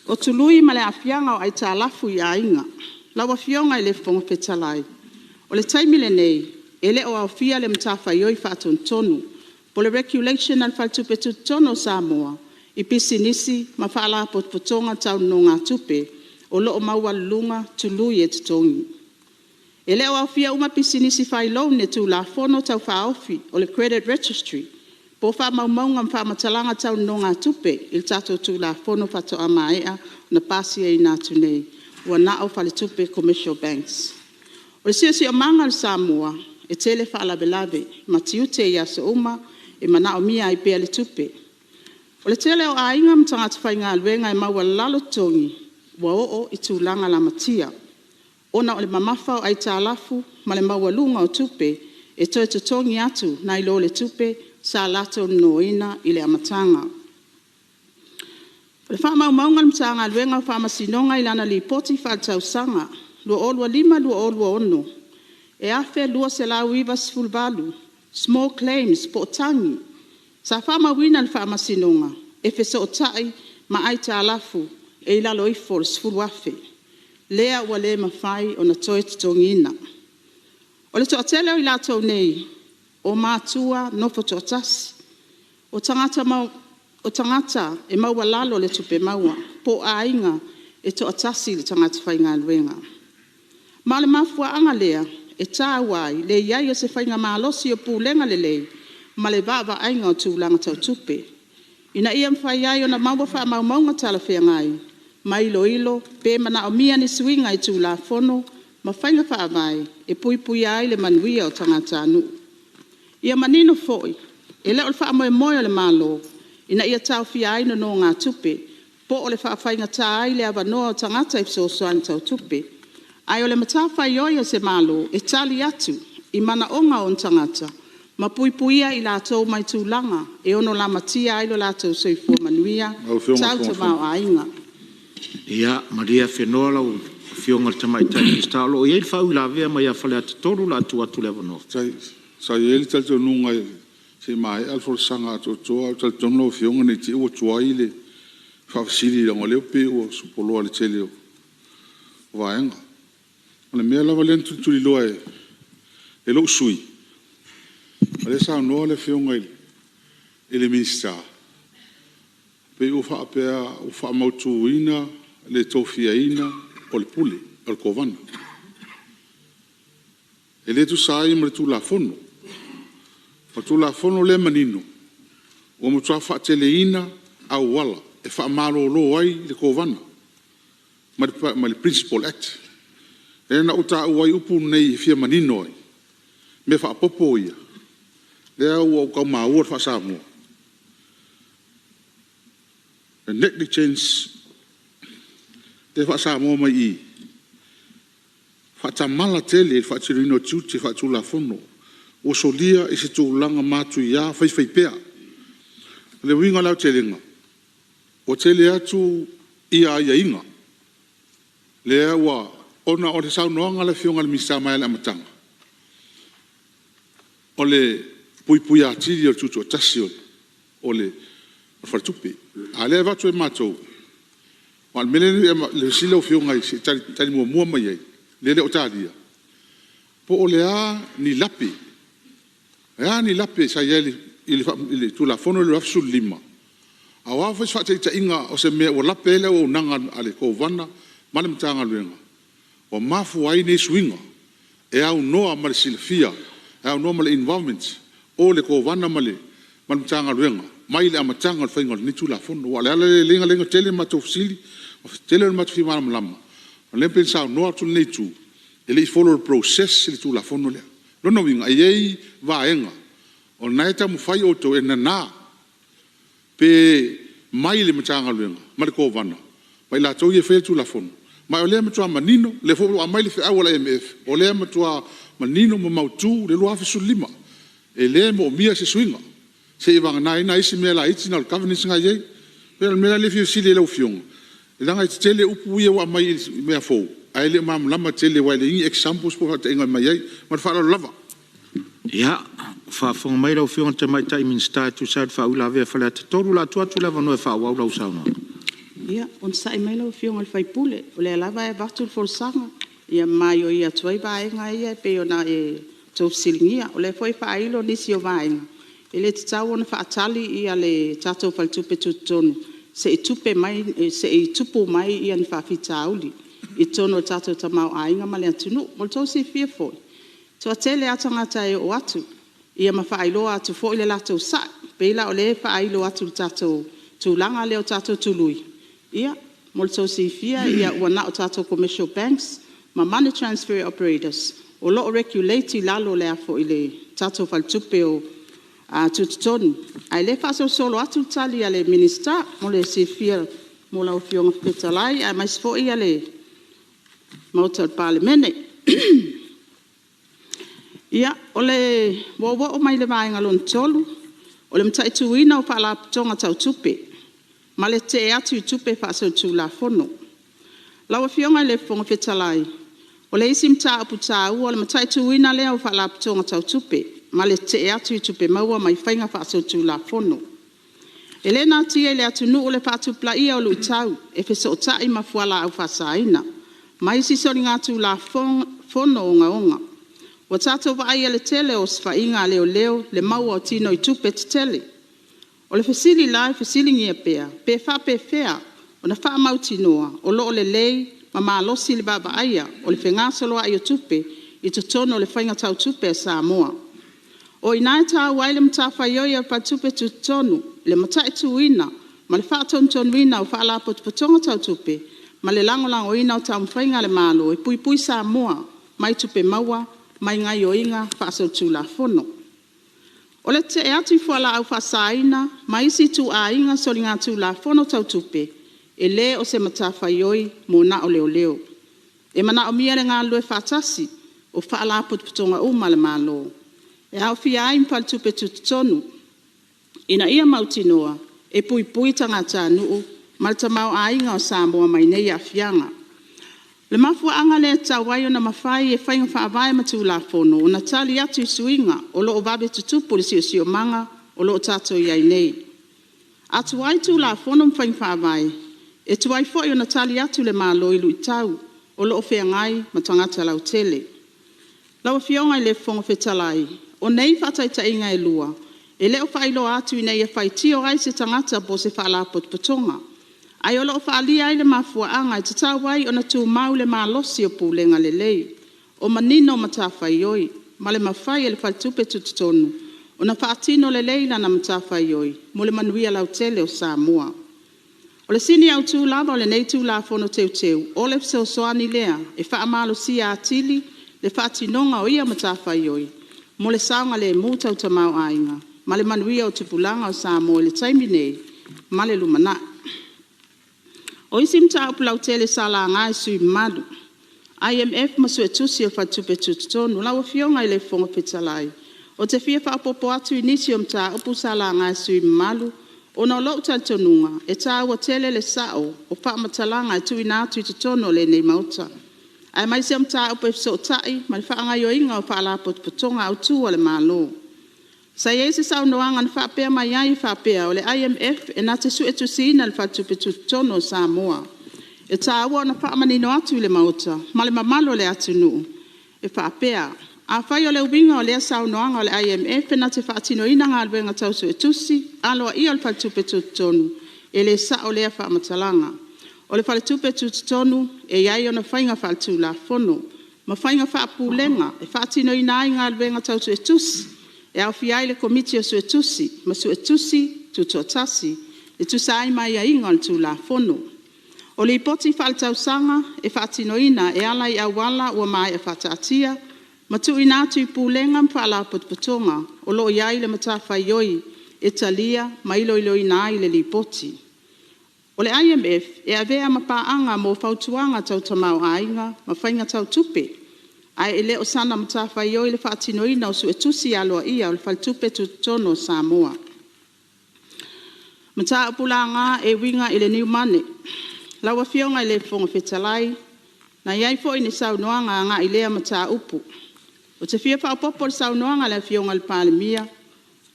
O tului ma le aafiaga o aitalafu i aiga. Lau Afioga i le Fofoga Fetalai, o le taimi lenei e le o aofia le matafaioi faatonutonu po o le Regulation a le Faletupe Tutotonu o Samoa i pisinisi ma faalapotopotoga tau nonogatupe o lo o maualuluga tului e totogi. E le o aofia uma pisinisi fai loan i le Tulafono Tau Faaofi o le Credit Registry po o faamaumauga ma faamatalaga tau nonogatupe i le tatou Tulafono faatoa maea ona pasiaina atu nei, ua na o faletupe Commercial Banks. O le siosiomaga o le Samoa e tele faalavelave ma tiute i aso uma e manaomia ai pea le tupe. O le tele o aiga ma tagata faigaluega e maualalalo totogi ua oo i tulaga lamatia ona o le mamafa o aitalafu ma le maualuga o tupe e toe totogi atu nai lo le tupe sa latou nonoina i le amataga. O faamaumauga a le Matagaluega o Faamasinoga i lana Lipoti Faaletausaga 2025/2026, e 1,298 small claims po o tagi sa faamauina e le Faamasinoga e fesootai ma aitalafu e i lalo ifo o le $10,000 lea ua le mafai ona toe totogiina. O le toatele o i latou nei o matua nofo toatasi, o tagata e maualalo le tupe maua po o aiga e toatasi le tagata faigaluega. Ma o le mafuaaga lea e taua ai le i ai o se faiga malosi o pulega lelei ma le vaavaaiga o tulaga tau tupe, ina ia mafai ai ona maua faamaumauga talafeagai ma iloilo pe manaomia ni suiga i Tulafono ma faiga faavae e puipuia ai le manuia o tagatanuu. Ia manino foi, e le o le faamoemoe o le Malo ina ia taofia ai nonogatupe po o le faafaigata ai le avanoa o tagata i fesoasoani tau tupe, ae o le matafaioi a se Malo e tali atu i manaoga o ona tagata ma puipuia i latou mai tulaga e ono lamatia ai lo latou soifua manuia tau tamaoaiga. Ia malie afenoa lau Afioga i le Tamaitai Minisita o lo o i ai le faauilavea mai ia Faleata 3 o le a tuu atu le avanoa. Sa i ai le talitonuga se i maea le folasaga atoatoa ae ou te talitonu lau Afioga ne i te i ua tuai le faafesili leaga o lea e pei ua sopoloa i le tele o vaega. O le mea lava lea na tulituliloa e lou sui usufono, o lea e saunoa le Afioga i le Minisita pei ua faapea ua faamautuina le tofiaina o le Pule o le Kovana. E le tusa ai ma le Tulafono. O le Tulafono lea e manino ua matua faateleina auala e faamalolo ai le Kovana ma le Principal Act. Lea na ou taua ai upu nei e fia manino ai mea faaopoopo ia lea ua ou tau maua le faa-Samoa, the negligence lea e faa-Samoa mai i i, faatamala tele i le faatinoina o tiute faale-Tulafono ua solia i se tulaga matuia faifaipea. O le uiga o le aotelega, ua tele atu aiaiga lea ua… Ona o le saunoaga a le Afioga i le Minisita mai lava i le amataga, o le puipuia atili o le tutoatasi o le Faletupe. A o lea e avatu e matou… Aua o le mea lea o le fesili i lau Afioga se i tali muamua mai ai lea e le o talia, po o le a ni lape, o a ni lape sa i ai i le Tulafono lea i le 2015, a o a foi se faataitaiga o se mea ua lape ai le auaunaga a le Kovana ma le Matagaluega ua mafua ai nei suiga e aunoa ma le silafia, e aunoa ma le involvement o le Kovana ma le Matagaluega mai le amataga o le faiga o lenei Tulafono. Aua o le ala lea e ala ai ona tele a matou fesili, tele lo matou fia malamalama, o lea pei ona saunoa atu lenei itu, e le i follow i le process le Tulafono lea. O lona uiga, e i ai vaega o lena e taumafai outou e nana pe mai le Matagaluega ma le Kovana ma i latou ia e faia le Tulafono. Ma o lea e matua manino, o lea foi ua aumai le feau a le IMF, o lea e matua manino ma mautu le 2015. E le moomia se suiga, seiavagana ai nai isi mea laiti na o le governance lena e i ai. E pei o le mea lea e fia fesili ai i lau Afioga, leaga e tetele upu ia ua aumai i mea fou, ae le o malamalama tele aua e leai ni examples po o faataitaiga e aumai ai. Ma le faaaloalo lava. Ia, ua faafofoga mai lau Afioga i le Tamaitai Minisita e tusa ai o le faauilavea a Faleata 3. O le a tuu atu le avanoa e faaauau lau saunoaga. Ia, onosai mai lau Afioga i le sui usufono, o lea lava e avatu le folasaga ma maioio atu ai vaega ia e pei ona outou fesiligia. O lea foi e faailo nisi o vaega, e le tatau ona faatali le tatou Faletupe Tutotonu se i tupu mai ni faafitauli i totonu o le tatou tamaoaiga ma le atunuu. Mo le tou silafia foi, e toatele lava tagata e oo atu ma faailoa atu foi le latou sa'i. E pei la o lea e faailo atu i le tatou tulaga lea o tatou tului, ia mo le tou silafia ua na o tatou Commercial Banks ma Money Transfer Operators o lo o regulate i lalo o le tatou Faletupe Tutotonu. A o lea e faasolosolo atu le tali a le Minisita mo le silafia mo lau Afioga i le Fofoga Fetalai aemaise foi le Maota o le Palemene. Ua ou oo mai i le vaega lona tolu, o le mataituina o Faalapotopotoga Tau Tupe ma le tetee atu i tupe faasolitulafono. Lau Afioga i le Fofoga Fetalai, o le isi mataupu taua o le mataituina lea o Faalapotopotoga Tau Tupe ma le tetee atu i tupe maua mai faiga faasolitulafono. E le natia i le atunuu le faatupulaia o luitau e fesootai ma fualaau faasaina ma isi soligatulafono ogaoga. Ua tatou vaaia le tele o osofaiga a leoleo le maua o tinoitupe tetele. O le fesili la e fesiligia pea; pe faapefea ona faamautinoa o lo o lelei ma malosi le vaavaaia o le fegasoloai o tupe i totonu o le faiga tau tupe a Samoa. O i ina e taua ai le matafaioi a le Faletupe Tutotonu i le mataituina ma le faatonutonuina o Faalapotopotoga Tau Tupe ma le lagolagoina o taumafaiga a le Malo e puipui Samoa mai tupe maua mai gaoioiga faasolitulafono. O le tetee atu i fualaau faasaina ma isi ituaiga soligatulafono tau tupe, e le o se matafaioi mo na o Leoleo. E manaomia le galulue faatasi o Faalapotopotoga uma a le Malo, e aofia ai ma Faletupe Tutotonu, ina ia mautinoa e puipui tagatanuu ma le tamaoaiga o Samoa mai nei aafiaga. O le mafuaaga lea e tatau ai ona mafai e faiga faavae ma Tulafono ona tali atu i suiga o lo o vave tutupu i le siosiomaga o lo o tatou i ai nei. A tuai Tulafono ma faiga faavae, e tuai foi ona tali atu le Malo i luitau o lo o feagai ma tagata lautele. Lau Afioga i le Fofoga Fetalai, o nei faataitaiga e lua e le o faailoa atu ina ia faitio ai se tagata po o se Faalapotopotoga, ae o lo o faaalia ai le mafuaaga e tatau ai ona tumau le malosi o pulega lelei, o manino matafaioi ma le mafai e le Faletupe Tutotonu ona faatino lelei lana matafaioi mo le manuia lautele o Samoa. O le sini autu lava o lenei Tulafono Teuteu o le fesoasoani lea e faamalosia atili le faatinoga o ia matafaioi mo le saogalemu tau tamaoaiga ma le manuia o tupulaga o Samoa i le taimi nei ma le lumanai. O isi mataupu lautele sa laga e sui usufono mamalu: IMF ma Suetusi a le Faletupe Tutotonu. Lau Afioga i le Fofoga Fetalai, ou te fia faaopoopo atu i nisi o mataupu sa laga e sui usufono mamalu ona o lo'u talitonuga e taua tele le sa'o o faamatalaga e tuuina atu i totonu o lenei Maota, aemaise o mataupu e fesootai ma le faagaoioiga o Faalapotopotoga autu a le Malo. Sa i ai se saunoaga na faapea mai ai e faapea o le IMF e na te suetusiina le Faletupe Tutotonu o Samoa. E taua ona faamanino atu i le Maota ma le mamalu o le atunuu e faapea, afai o le uiga o lea saunoaga o le IMF e na te faatinoina galuega tau suetusi aloaia o le Faletupe Tutotonu, e le sa'o lea faamatalaga. O le Faletupe Tutotonu e i ai ona faiga faaletulafono ma faiga faapulega e faatinoina ai galuega tau suetusi e aofia ai le Komiti o Suetusi ma Suetusi Tutoatasi e tusa ai ma aiaiga o le Tulafono. O Lipoti Faaletausaga e faatinoina e ala i auala ua maea faataatia ma tuuina atu i Pulega ma Faalapotopotoga o lo o i ai le matafaioi e talia ma iloiloina ai le Lipoti. O le IMF e avea ma paaga mo fautuaga tau tamaoaiga ma faiga tau tupe, ae e le o sana matafaioi le faatinoina o suetusi aloaia o le Faletupe Tutotonu o Samoa. Mataupu laga e uiga i le New Money. Lau Afioga i le Fofoga Fetalai, na i ai foi ni saunoaga agai i lea mataupu. Ou te fia faaopoopo i le saunoaga a le Afioga i le Palemia, o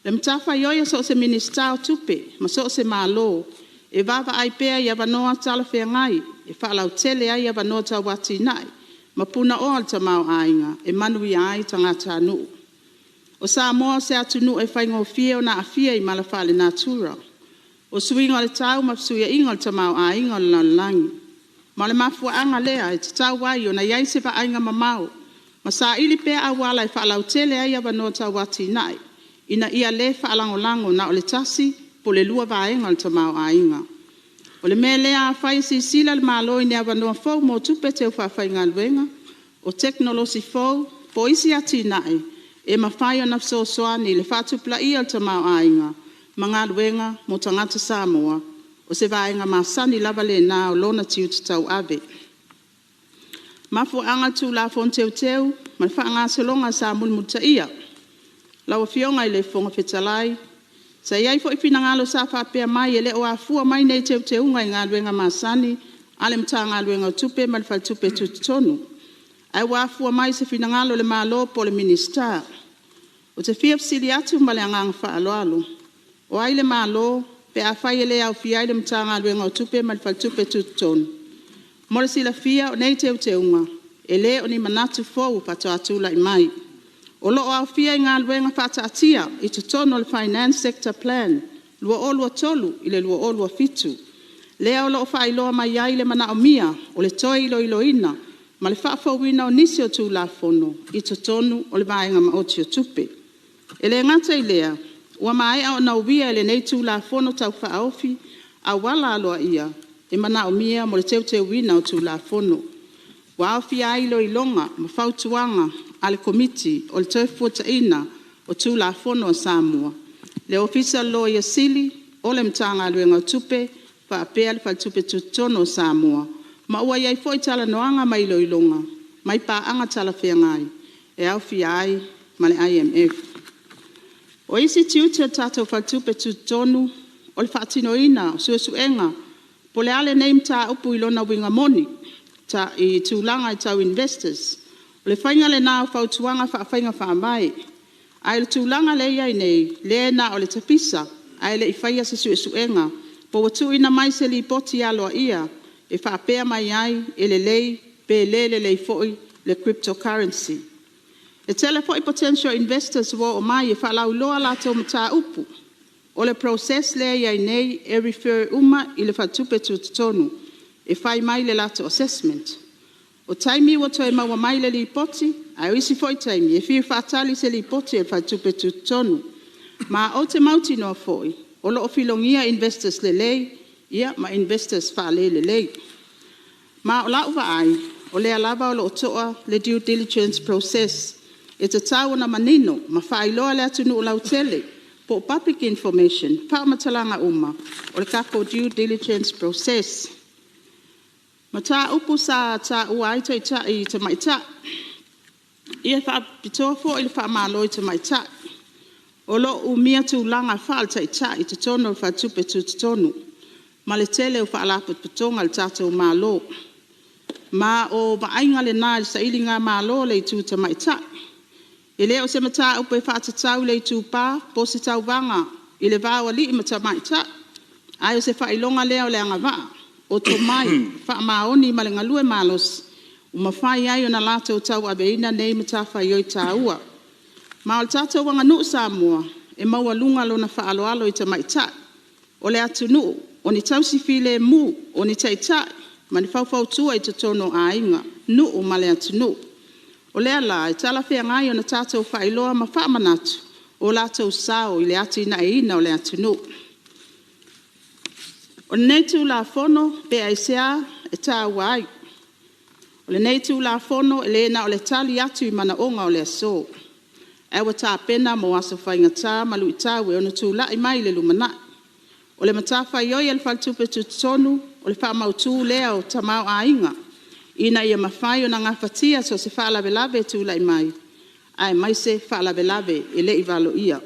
le matafaioi a so o se Minisita o Tupe ma so o se Malo, e vaavaai pea i avanoa talafeagai e faalautele ai avanoa tau atinae ma punaoa o le tamaoaiga e manuia ai tagatanuu. O Samoa o se atunuu e faigofie ona aafia i mala faalenatura, o suiga o le tau ma fesuiaiga o le tamaoaiga o le lalolagi. Ma o le mafuaaga lea e tatau ai ona i ai se vaaiga mamao ma saili pea auala e faalautele ai avanoa tau atinae ina ia le faalagolago na o le tasi po o le lua vaega o le tamaoaiga. O le mea lea afai e silasila le Malo i ni avanoa fou mo tupe teufaafaigaluega, o tekonolosi fou po o isi atinae e mafai ona fesoasoani i le faatupulaia o le tamaoaiga ma galuega mo tagata Samoa, o se vaega masani lava lena o lona tiute tauave. Mafuaaga o le Tulafono Teuteu ma le faagasologa sa mulimulitaia. Lau Afioga i le Fofoga Fetalai, sa i ai foi finagalo sa faapea mai e le o afua mai nei Teuteuga i galuega masani a le Matagaluega o Tupe ma le Faletupe Tutotonu, ae ua afua mai i se finagalo o le Malo po o le Minisita. Ou te fia fesili atu ma le agaga faaaloalo, o ai le Malo pe afai e le aofia ai le Matagaluega o Tupe ma le Faletupe Tutotonu? Mo le silafia o nei Teuteuga e le o ni manatu fou faatoa tulai mai. O lo o aofia i galuega faataatia i totonu o le Finance Sector Plan 2023-2027, lea o lo o faailoa mai ai le manaomia o le toe iloiloina ma le faafouina o nisi o Tulafono i totonu o le Vaega Maoti o Tupe. E le gata i lea, ua maea ona uia e lenei Tulafono Tau Faaofi auala aloaia e manaomia mo le teuteuina o Tulafono, ua aofia ai iloiloga ma fautuaga a le Komiti o le Toefuataiga o Tulafono a Samoa, le Ofisa o le Loia Sili, o le Matagaluega o Tupe faapea le Faletupe Tutotonu o Samoa, ma ua i ai foi talanoaga ma iloiloga mai paaga talafeagai e aofia ai ma le IMF. O isi tiute o le tatou Faletupe Tutotonu o le faatinoina o suesuega po o le a lenei mataupu i lona uiga moni i tulaga tau investors. O le faiga lena o fautuaga faa-faiga faavae. Ae o le tulaga lea e i ai nei, lea na o le tapisa ae le i faia se suesuega po ua tuuina mai se lipoti aloaia e faapea mai ai e lelei pe le lelei foi le cryptocurrency. E tele foi potential investors ua oo mai e faalauiloa a latou mataupu. O le process lea e i ai nei e refer uma i le Faletupe Tutotonu e fai mai le latou assessment. O taimi ua toe maua mai le lipoti ae o isi foi taimi e fia faatali i se lipoti a le Faletupe Tutotonu. Ma ou te mautinoa foi o lo o filogia investors lelei ma investors faalelelei. Ma o lau vaai o lea lava o lo o to'a le due diligence process e tatau ona manino ma faailoa i le atunuu lautele po o public information faamatalaga uma o le tatou due diligence process. O mataupu sa taua ai Taitai Tamaitai. E faapitoa foi le faamalo i tamaitai o lo o umia tulaga faale-Taitai i totonu o le Faletupe Tutotonu ma le tele o Faalapotopotoga a le tatou Malo. Ma o vaaiga lena i le sailigamalo a le itu tamaitai. E le o se mataupu e faatatau i le itupa po o se tauvaga i le va o alii ma tamaitai, ae o se faailoga lea o le agavaa, o tomai, faamaoni ma le galue malosi ua mafai ai ona latou tauaveina nei matafaioi taua. Ma o le tatou aganuu Samoa e maualuga lona faaaloalo i tamaitai o le atunuu, o ni tausi filemu, o ni taitai ma ni faufautua i totonu o aiga, nuu ma le atunuu. O lea la e talafeagai ona tatou faailoa ma faamanatu o latou sao i le atinaeina o le atunuu. O lenei Tulafono pe aisea e taua ai? O lenei Tulafono e le na o le tali atu i manaoga o le aso, ae ua tapena mo aso faigata ma luitau e ono tulai mai i le lumanai. O le matafaioi a le Faletupe Tutotonu o le faamautu lea o le tamaoaiga ina ia mafai ona gafatia so o se faalavelave e tulai mai, aemaise faalavelave e le i valoia.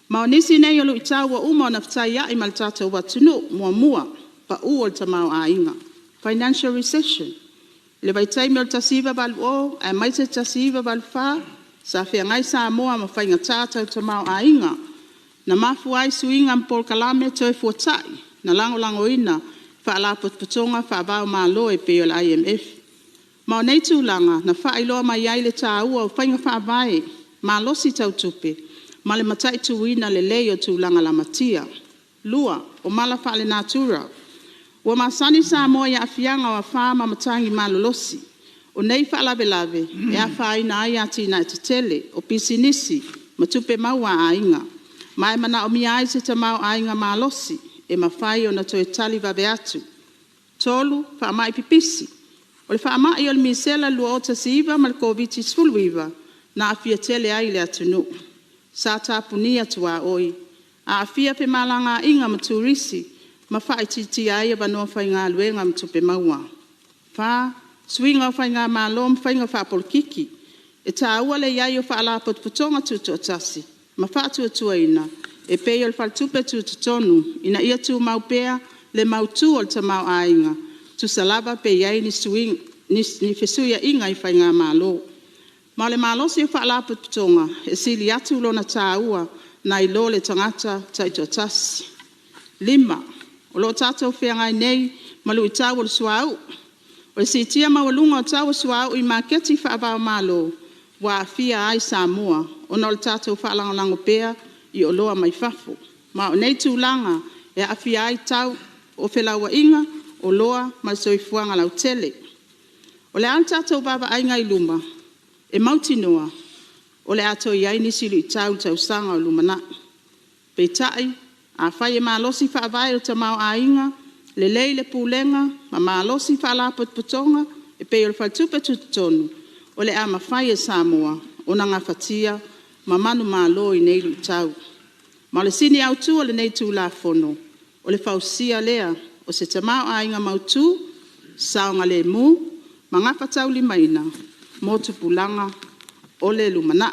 Ma o nisi nei o luitau ua uma ona fetaiai ma le tatou atunuu. Muamua, pau o le tamaoaiga financial recession. I le vaitaimi o le 1980 aemaise le 1984, sa feagai Samoa ma faigata tau tamaoaiga, na mafua ai suiga ma polokalame toefuata'i na lagolagoina e Faalapotopotoga faava-o-Malo e pei o le IMF. Ma o nei tulaga na faailoa mai ai le taua o faiga faavae malosi tau tupe ma le mataituina lelei o tulaga lamatia. Lua, o mala faalenatura. Ua masani Samoa i aafiaga o afa ma matagi malolosi. O nei faalavelave e afaina ai atinae tetele, o pisinisi ma tupe maua a aiga, ma e manaomia ai se tamaoaiga malosi e mafai ona toe tali vave atu. Tolu, faamai pipisi. O le faamai o le Misela i le 2019 ma le Koviti-19, na aafia tele ai le atunuu. Sa tapunia tuaoi, aafia femalagaaiga ma turisi ma faaitiitia ai avanoa faigaluega ma tupe maua. Fa, suiga o faigamalo ma faiga faapolokiki. E taua le i ai o Faalapotopotoga Tutoatasi ma faatuatuaina e pei o le Faletupe Tutotonu ina ia tumau pea le mautu o le tamaoaiga, tusa lava pe i ai ni fesuiaiga i faigamalo. Ma o le malosi o Faalapotopotoga e sili atu lona taua nai lo le tagata taitoatasi. 5. O lo o tatou feagai nei ma luitau o le suauu. O le siitia maualuga o tau o suauu i maketi faava-o-Malo ua aafia ai Samoa ona o le tatou faalagolago pea i oloa mai fafo. Ma o nei tulaga e aafia ai tau o felauaiga, oloa ma le soifuaga lautele. O le a le tatou vaavaaiga i luma? E mautinoa o le a toe i ai nisi luitau i tausaga o lumanai. Peitai, afai e malosi faavae o le tamaoaiga, lelei le pulega ma malosi Faalapotopotoga e pei o le Faletupe Tutotonu, o le a mafai e Samoa ona gafatia ma manumalo i nei luitau. Ma o le sini autu o lenei Tulafono, o le fausia lea o se tamaoaiga mautu, saogalemu ma gafataulimaina mo tupulaga o le lumanai.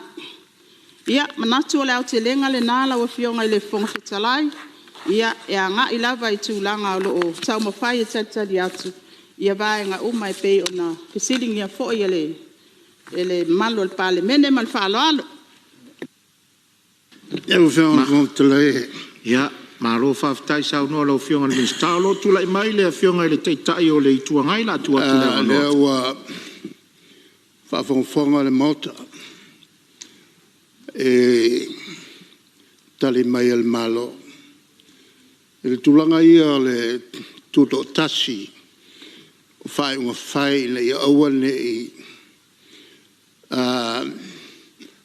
E manatu o le aotelega lena lau Afioga i le Fofoga Fetalai e agai lava i tulaga o lo o taumafai e talitali atu ia vaega uma e pei ona fesiligia foi e le mamalu o le Palemene. Ma le faaaloalo. Malo faafetai saunoa i lau Afioga i le Minisita. O lo o tulai mai le Afioga i le Taitai o le Itu Agai, o le a tuu atu le O avanoa. Lea ua faafogafoga le Maota i le Tali mai a le Malo. I le tulaga ia o le tutoatasi o faaiuga fai ina ia aua ne i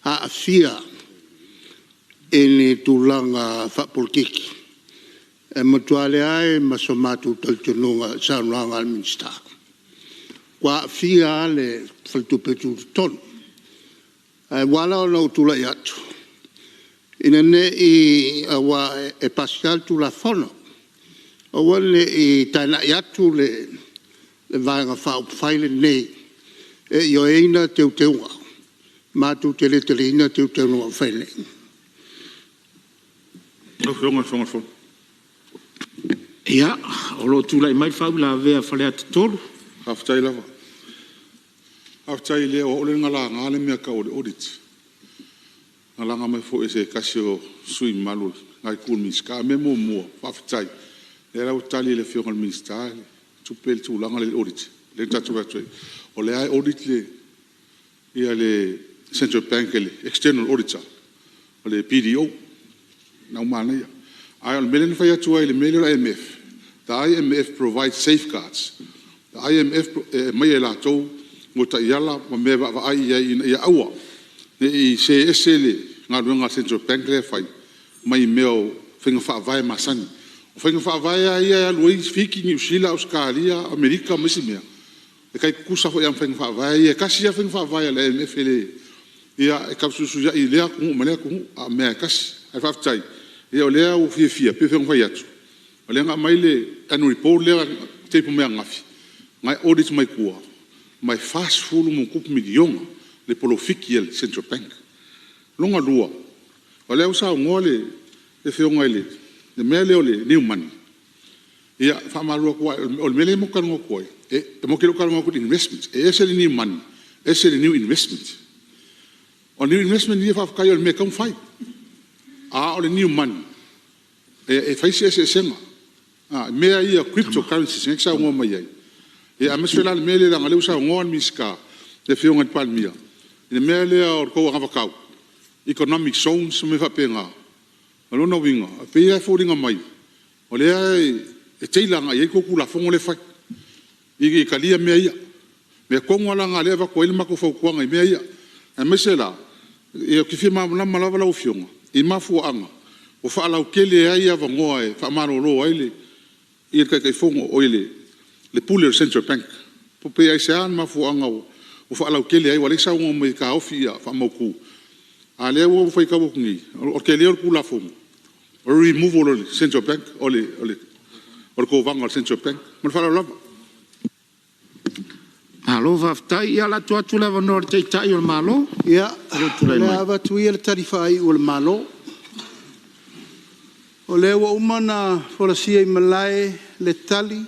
aafia i ni tulaga faapolokiki, e matua leai ma so matou talitonuga i le saunoaga a le Minisita, ua aafia lava le Faletupe Tutotonu. Ae ua ala ona ou tulai atu, ina ne i… aua e pasi lava le Tulafono, aua ne i taenai atu le Vaega Faaupufai lenei e ioeina teuteuga, matou te le taliaina teuteuga ua fai nei. Ia, o lo o tulai mai le faauilavea a Faleata 3. Faafetai lava. Faafetai o au lea na laga le mea e tau o le audit. Na laga mai foi e se tasi o sui usufono mamalu o lena itu o le Minisita. O le mea muamua, faafetai o lea la ua tali e le Afioga i le Minisita o Tupe le tulaga lea i le audit lea na tatou o atu ai. O lea lava e audit le Central Bank e le External Auditor o le BDO, lena ua manaia. A o le mea lea na fai atu ai i le mea lea o le IMF, the IMF provides safeguards. The IMF e aumai e latou taiala ma mea e vaavaai i ai ina ia aua ne i seē ese le galuega a le Central Bank lea e fai mai mea o faiga faavae masani. O faiga faavae lava ia e alu ai Fiti, Niu Sila, Ausetalia, Amerika ma isi mea, e tai tutusa foi lava ma faiga faavae ia. E tasi lava le faiga faavae a le IMF e le… e taufesuisuiai i lea atunuu ma lea atunuu, a o le mea lava e tasi. Ae faafetai o lea ua fiafia, e pei foi ona fai atu, o lea na aumai le annual report lea na table mai ananafi na e audit mai tua ma e $40+ miliona le polofiti a le Central Bank. Lona lua, o lea ua saunoa le Afioga i le mea lea o le new money, ia e faamalulu atu aua o le mea lea matou te talanoa atu ai, matou te le o talanoa atu i investments. E ese le new money ese le new investment. O new investment ia faafetai o le mea e tatau ona fai. A o le new money, e fai si eseesega i mea ia o crypto currencies lea e te saunoa mai ai, aemaise foi la le mea lea leaga o lea ua saunoa le Minisita, le Afioga i le Palemia i le mea lea o le tou anavatau, economic zones ma mea faapena. O lona uiga, e pei lava e foliga mai o lea e tailor agai i ai le tou Tulafono lea e fai ina ia talia mea ia. O le mea tonu lava la lena o lea e avatu ai le matou fautuaga i mea ia, aemaise la, ou te fia malamalama lava lau Afioga i mafuaaga ua faalautele ai avanoa e faamalolo ai le Taitaifono oi le Pule o le Central Bank. Pe aisea le mafuaaga ua faalautele ai aua o lea e saunoa mai e taofi ia faamautu. A o lea ua ou faitau atu nei, o le tele o le Tulafono o le removal o le Central Bank o le Kovana a le Central Bank. Ma le faaaloalo lava. Malo faafetai. Ia o le a tuu atu le avanoa i le Taitai o le Malo Ia, o lo o o tulai le mai. a avatu ia le tali faaiu a le Malo. O lea ua uma ona folasia i malae le tali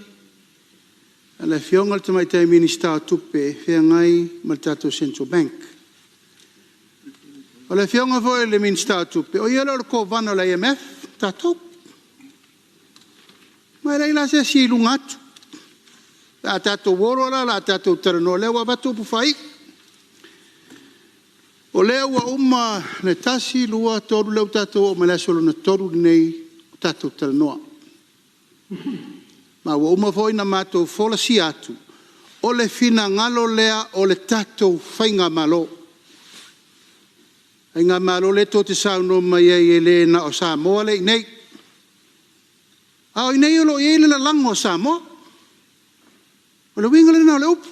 a le Afioga i le Tamaitai Minisita o Tupe e feagai ma le tatou Central Bank. O le Afioga foi i le Minisita o Tupe, o ia le o le Kovana a le IMF, o tatou. Ma e leai la se isi e i luga atu. Pe a tatou o loa la o le a tatou talanoa, o lea ua avatu upu faaiu. O lea ua uma le 1, 2, 3, lea ua tatou oo mai i le aso lona tolu lenei o tatou talanoa. Ma ua uma foi ona matou folasia atu O le finagalo lea o le tatou Faigamalo. O le Faigamalo lea tou te saunoa mai ai e le na o Samoa lea e i inei, a o i inei o lo o i ai le lalago a Samoa. O le uiga lena o le upu.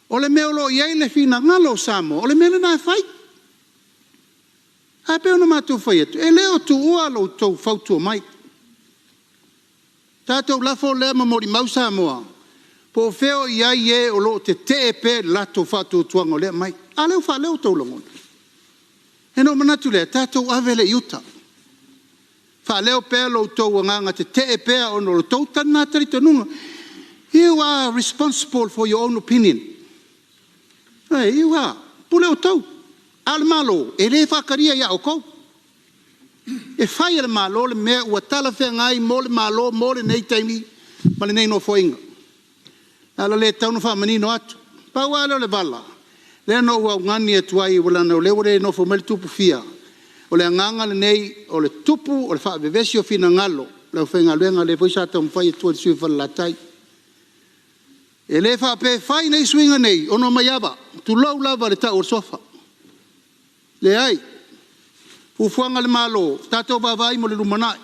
O le mea o lo o i ai le finagalo o Samoa, o le mea lena e fai. Ae pei ona matou fai atu, e le o tuua lo outou fautua mai. Tatou lafo lea ma molimau Samoa po o fea o i ai e o lo o tetee pea i le latou faatuatuaga o lea e aumai. A lea ua faaleo outou lagona. Ia ona ou manatu lea, tatou ave lea i uta, faaleo pea lo outou agaga tetee pea ona o lo outou lena talitonuga. You are responsible for your own opinion. You are. E pule outou, a o le Malo, e le faatalia ia outou. E fai e le Malo le mea ua talafeagai mo le Malo mo lenei taimi ma lenei Nofoaiga. O le ala lea e tatau ona faamanino atu. Pau lava lea o le vala, lea na ou augani atu ai leaga o lea ua le nofo mai le Tupu Fia, o le agaga lenei o le tupu o le faavevesi o finagalo o le aufaigaluega lea foi sa taumafai atu ai le sui usufono o Falelatai. E le faapea e fai nei suiga nei ona omai ava, tulou lava le tau o le suafa. Leai. O fuafuaga a le Malo, tatou vaavaai mo le lumanai.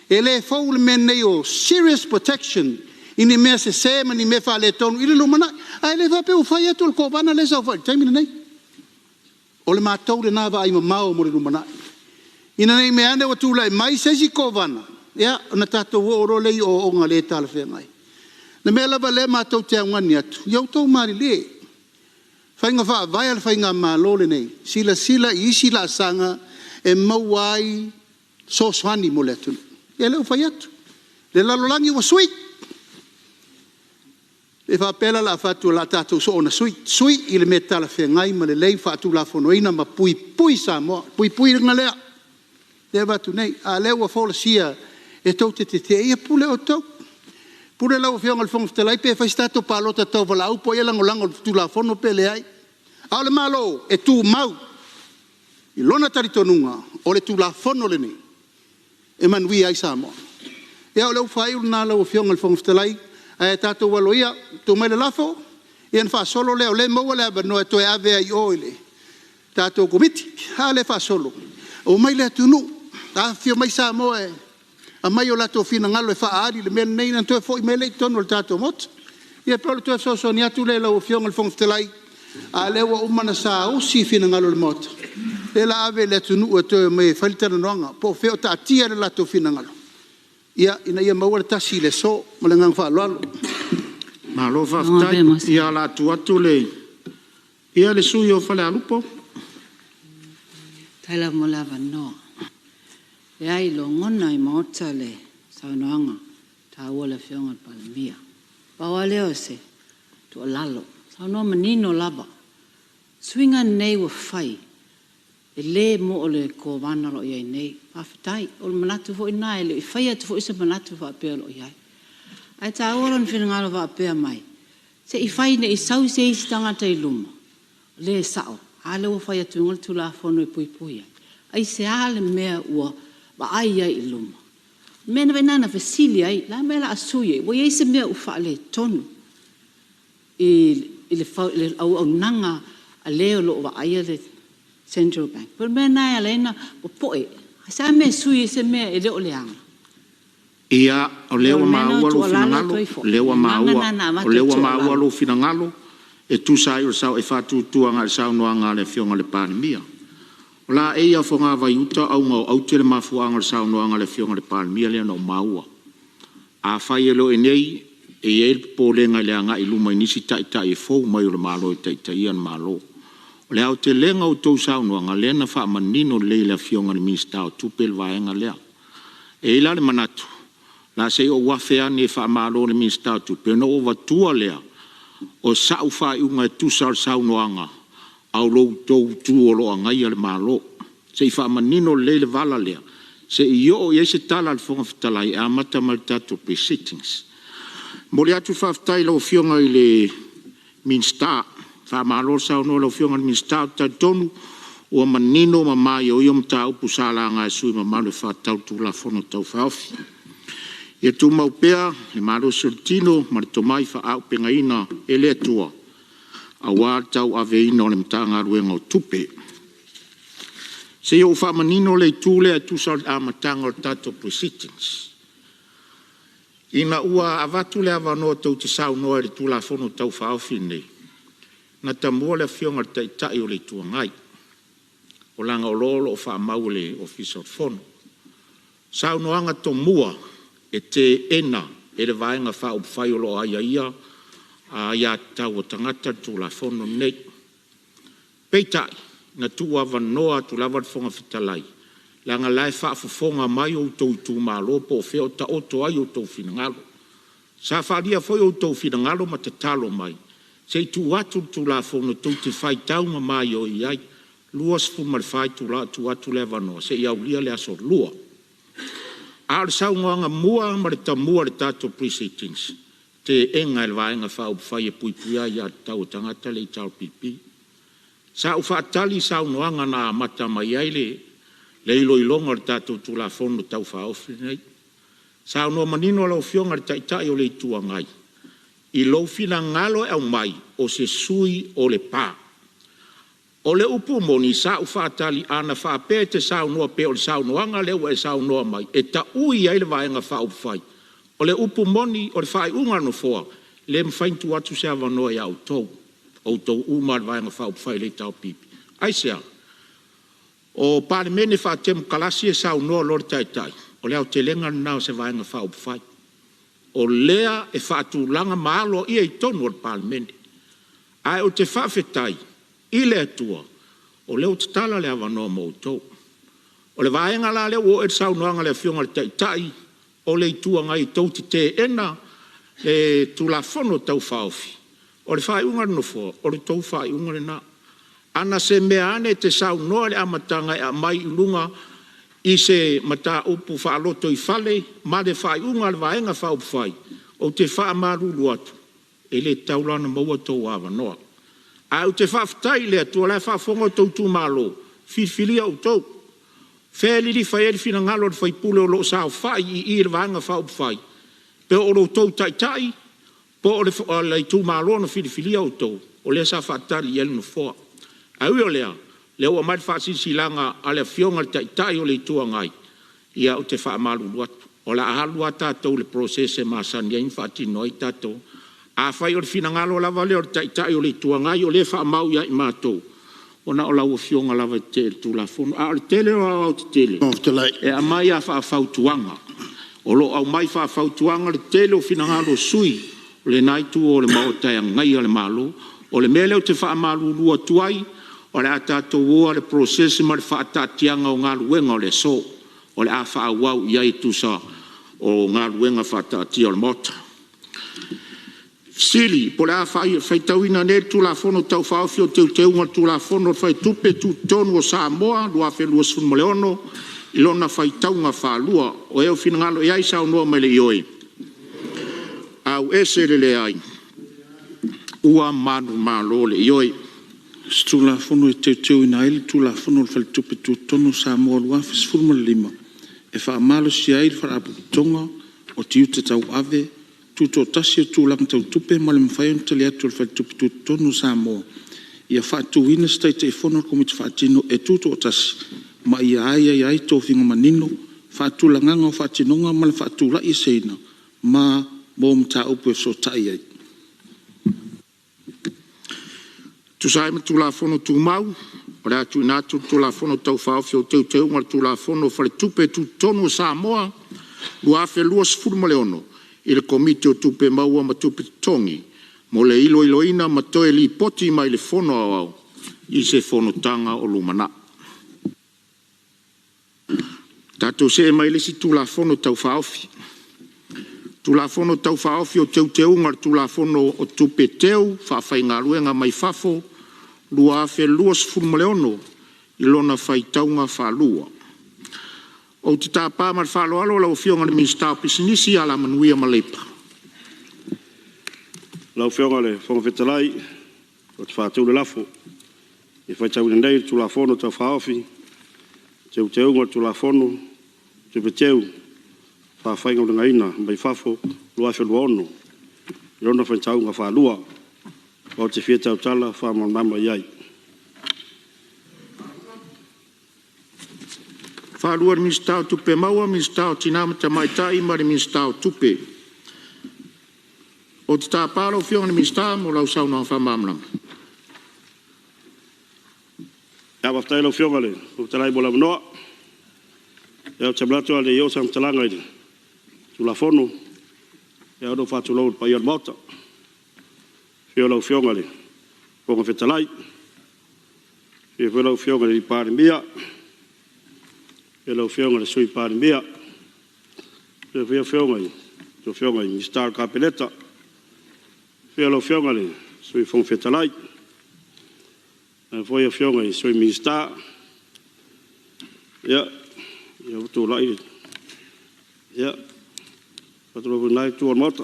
E le fou le mea lenei o serious protection i ni mea sese ma ni mea faaletonu i le lumanai. Ae le faapea ua fai atu e le Kovana lea e saofai i le taimi lenei. O le matou lena vaaimamao mo le lumanai, ina ne i meaane ua tulai mai se isi Kovana, ia ona tatou oo loa lea i ooooga le talafeagai. O le mea lava lea matou te augani atu, ia outou malilie, faiga faavae a le faigamalo lenei, silasila i isi laasaga e maua ai fesoasoani mo le atunuu. Ia lea ua fai atu, le lalolagi ua sui. E le faapea la o le a fai atu o le a tatou soona sui, sui i le mea talafeagai ma lelei faatulafonoina ma puipui Samoa. O le puipuiga lea, lea e avatu nei, a o lea ua folasia e tou te tetee, ia pule outou. Pule lau Afioga i le Fofoga Fetalai pe fai se tatou palota tauvalaau po o ai e lagolago i le Tulafono pe leai. A o le Malo, e tumau i lona talitonuga, o le Tulafono lenei e manuia ai Samoa. Ia o le upu faaiu lena lau Afioga i le Fofoga Fetalai, ae tatou alo ia, tuu mai le lafo ona faasolo lea o lea e maua le avanoa e toe ave ai i o i le tatou Komiti. A lea e faasolo, omai le atunuu, afifio mai Samoa e aumai o latou finagalo e faaali i le mea lenei ona toe foi mai lea i totonu o le tatou Maota. Ia pei o le toe fesoasoani atu lea i lau Afioga i le Fofoga Fetalai, a o lea ua uma ona saausi finagalo o le Maota, o lea o le a ave i le atunuu e toe omai e fai le talanoaga, po o fea o taatia lo latou finagalo, ina ia maua le tasi i le aso. Ma le agaga faaaloalo. Malo faafetai. Ia o le a tuu atu le… Ia le sui usufono mo Falealupo. Faafetai lava mo le avanoa. E logona i maota le saunoaga taua a le Afioga i le Palemia. Pau lava lea o se tuualalo, na saunoa manino lava, o suiga nei ua fai, e le mo le Kovana o lo o i ai nei. Faafetai. O le manatu foi lena, e le i faia atu foi se manatu faapea o lo o i ai. Ae taua lona finagalo faapea mai, se i fai ne i sau se isi tagata i luma, le sao, a lea ua fai atu i luga le Tulafono e puipui ai. Aisea le mea ua vaai ai i luma? O le mea lena na fesili ai, o le a le mea o le a sui ai? Ua i ai se mea ua faaletonu i le auaunaga a le o lo o vaaia le Central Bank? Pei o le mea lena e ala ai ona popoe. Aisea le mea e sui ai se mea e le o leaga? Ia, o lea ua maua lou finagalo, o lea ua maua lou finagalo e tusa ai o le e faatuatua agai i le saunoaga a le Afioga i le Palemia. O laei a fogavai uta auga o aute le mafuaaga o le saunoaga a le Afioga i le Palemia lea na ou maua. Afai e le o i inei, e i ai le popolega i le agai i luma i nisi Taitai e fou mai o le Malo e taitaia le Malo. O le aotelega o a outou saunoaga, lea na faamanino lelei e le Afioga i le Minisita o Tupe le vaega lea. E i ai la le manatu, o le a se i ou afe ane e faamalo i le Minisita o Tupe ona ou avatua lea o sau faaiuga e tusa o le saunoaga a lo outou itu o lo o agaia le Malo. Se i faamanino lelei le vala lea se i oo i ai se tala a le Fofoga Fetalai e amata mai i le tatou Pre-Sittings. E momoli atu le faafetai i lau Afioga i le Minisita, faamalo le saunoa i lau Afioga i le Minisita. Ou te talitonu ua manino ma maioio mataupu sa laga e sui usufono mamalu e faatatau i le Tulafono Tau Faaofi. Ia tumau pea le malosi o le tino ma le tomai faaauupegaina e le Atua aua le tauaveina o le Matagaluega o Tupe. Se i ou faamanino le itu lea e tusa o le amataga o le tatou Pre-Sitting. Ina ua avatu le avanoa tou te saunoa i le Tulafono Tau Faaofi lenei, na tamua le Afioga i le Taitai o le Itu Agai, leaga o lo o faamau e le Ofisa o le Fono. Saunoaga tomua e teena e le Vaega Faaupufai o lo o Agaia Aia Tatau a Tagata le Tulafono lenei. Peitai, na tuuavanoa atu lava le Fofoga Fetalai, leaga o la e faafofoga mai outou itumalo po o fea o taoto ai outou finagalo. Sa faaalia foi outou finagalo ma tatalo mai se i tuu atu le Tulafono tou te faitau ma maioio ai. E 24 itula o tuu atu le avanoa seia aulia le aso Lua. A o le saunoaga mua ma le tamua i le tatou Pre-Sitting, teena e le Vaega Faaupufai e Puipuia Aia Tatau a Tagata le HRPP. Sa ou faatali i saunoaga na amata mai ai le iloiloga o le tatou Tulafono Tau Faaofi lenei. Saunoa manino lau Afioga i le Taitai o le Itu Agai i lou finagalo e aumai o se sui usufono o Lepa. O le upu moni sa ou faatali ana faapea e te saunoa pei o le saunoaga lea ua e saunoa mai e taui ai le Vaega Faaupufai, o le upu moni o le faaiuga a le Nofoa, e le mafai ona tuu atu se avanoa ia outou, o outou uma lava o le Vaega Faaupufai o le HRPP. Aisea? O Palemene faatemokarasi e saunoa loa le Taitai, o le aotelega lena o se Vaega Faaupufai, o lea e faatulaga ma aloaia i totonu o le Palemene. Ae ou te faafetai i le Atua o lea ua tatala le avanoa mo outou. O le vaega la lea ua oo i ai le saunoaga a le Afioga i le Taitai o le Itu Agai tou te teena le Tulafono Tau Faaofi, o le faaiuga a le Nofoa, o le tou faaiuga lena. Ana se mea ane e te saunoa i le amataga e aumai i luga i se mataupu faalotoifale ma le faaiuga a le Vaega Faaupufai, ou te faamalulu atu, e le tatau la ona maua outou avanoa. Ae ou te faafetai i le Atua o la e faafofoga outou itumalo, filifilia outou. O fea e lilifa i ai le finagalo o le sui usufono o lo o saofai i i i le Vaega Faaupufai, po o lo outou taitai po o le itumalo na filifilia outou, o lea sa faatali i ai le Nofoa. Ae ui o lea, o lea ua aumai le faasilasilaga a le Afioga i le Taitai o le Itu Agai, ia ou te faamalulu atu, o le a alu lava tatou i le process e masani ai ona faatino ai tatou. Afai o le finagalo lava lea o le Taitai o le Itu Agai o lea e faamau ia i matou, ua na o lau Afioga lava e te tetee i le Tulafono. A o le tele o aoaotetele e aumai lava faafautuaga. O lo o aumai faafautuaga le tele o finagalo o sui usufono o lena Itu o le Maota e agaia le Malo. O le mea lea ou te faamalulu atu ai, o le a tatou o lava i le process ma le faataatiaga o galuega o le aso, o le a faaauau i ai e tusa o galuega faataatia a le Maota. Po o le a faitauina nei le Tulafono Tau Faaofi o Teuteuga o le Tulafono o le Faletupe Tutotonu o Samoa 2026 i lona faitauga faalua. O e ua finagalo i ai e saunoa mai i le ioe, auese le leai. Ua manumalo le ioe. Tulafono e Teuteuina ai le Tulafono o le Faletupe Tutotonu o Samoa 2015 e faamalosia ai le Faalapotopotoga o Tiute Tauave Tutoatasi o Tulaga Tau Tupe ma le mafai ona tali atu a le Faletupe Tutotonu o Samoa, ia faatuina se Taitaifono o le Komiti Faatino e tutoatasi, ma ia aiaia ai tofiga manino, faatulagaga o faatinoga ma le faatulaieseina, ma mo mataupu e fesootai ai. E tusa ai ma Tulafono Tumau, o le a tuuina atu le Tulafono Tau Faaofi o Teuteuga o le Tulafono o Faletupe Tutotonu o Samoa 2026 i le Komiti o Tupe Maua ma Tupe Totogi mo le iloiloina ma toe lipoti mai le Fono Aoao i se Fonotaga o lumanai. Tatou see mai le isi Tulafono Tau Faaofi, Tulafono Tau Faaofi o Teuteuga o le Tulafono o Tupe Teu Faafaigaluega mai Fafo 2026 i lona faitauga faalua. Ou te tapa ma le faaaloalo lau Afioga i le Minisita o Pisinisi, Alamanuia ma Leipa. Lau Afioga i le Fofoga Fetalai, ou te faatu le lafo, Ia faitauina nei le Tulafono Tau Faaofi o Teuteuga o le Tulafono o Tupe Teu Faafaigaluegaina mai Fafo 2026 i lona faitauga faalua. Ou te fia tautala faamalamalama i ai. 2. Minisita o Tupe Maua, Minisita o Tina ma Tamaitai ma le Minisita o Tupe. Ou te tapa lau Afioga i le Minisita mo lau saunoaga faamalamalama. Faafetai i lau Afioga i le Fofoga Fetalai mo le avanoa. Ou te manatu a le i oo se faamatalaga i le Tulafono, e ao ona ou faatulou i le paia o le Maota. Afio lau Afioga i le Fofoga Fetalai, afio foi lau Afioga i le Palemia, afio lau Afioga i le Sui Palemia, afifio foi Afioga i a outou Afioga i Minisita o le Kapeneta, afio lau Afioga i le Sui Fofoga Fetalai, faapea foi Afioga i Sui Minisita. Ia, lea ua tulai le… Ia, e faatulou foi i lena Itu o le Maota,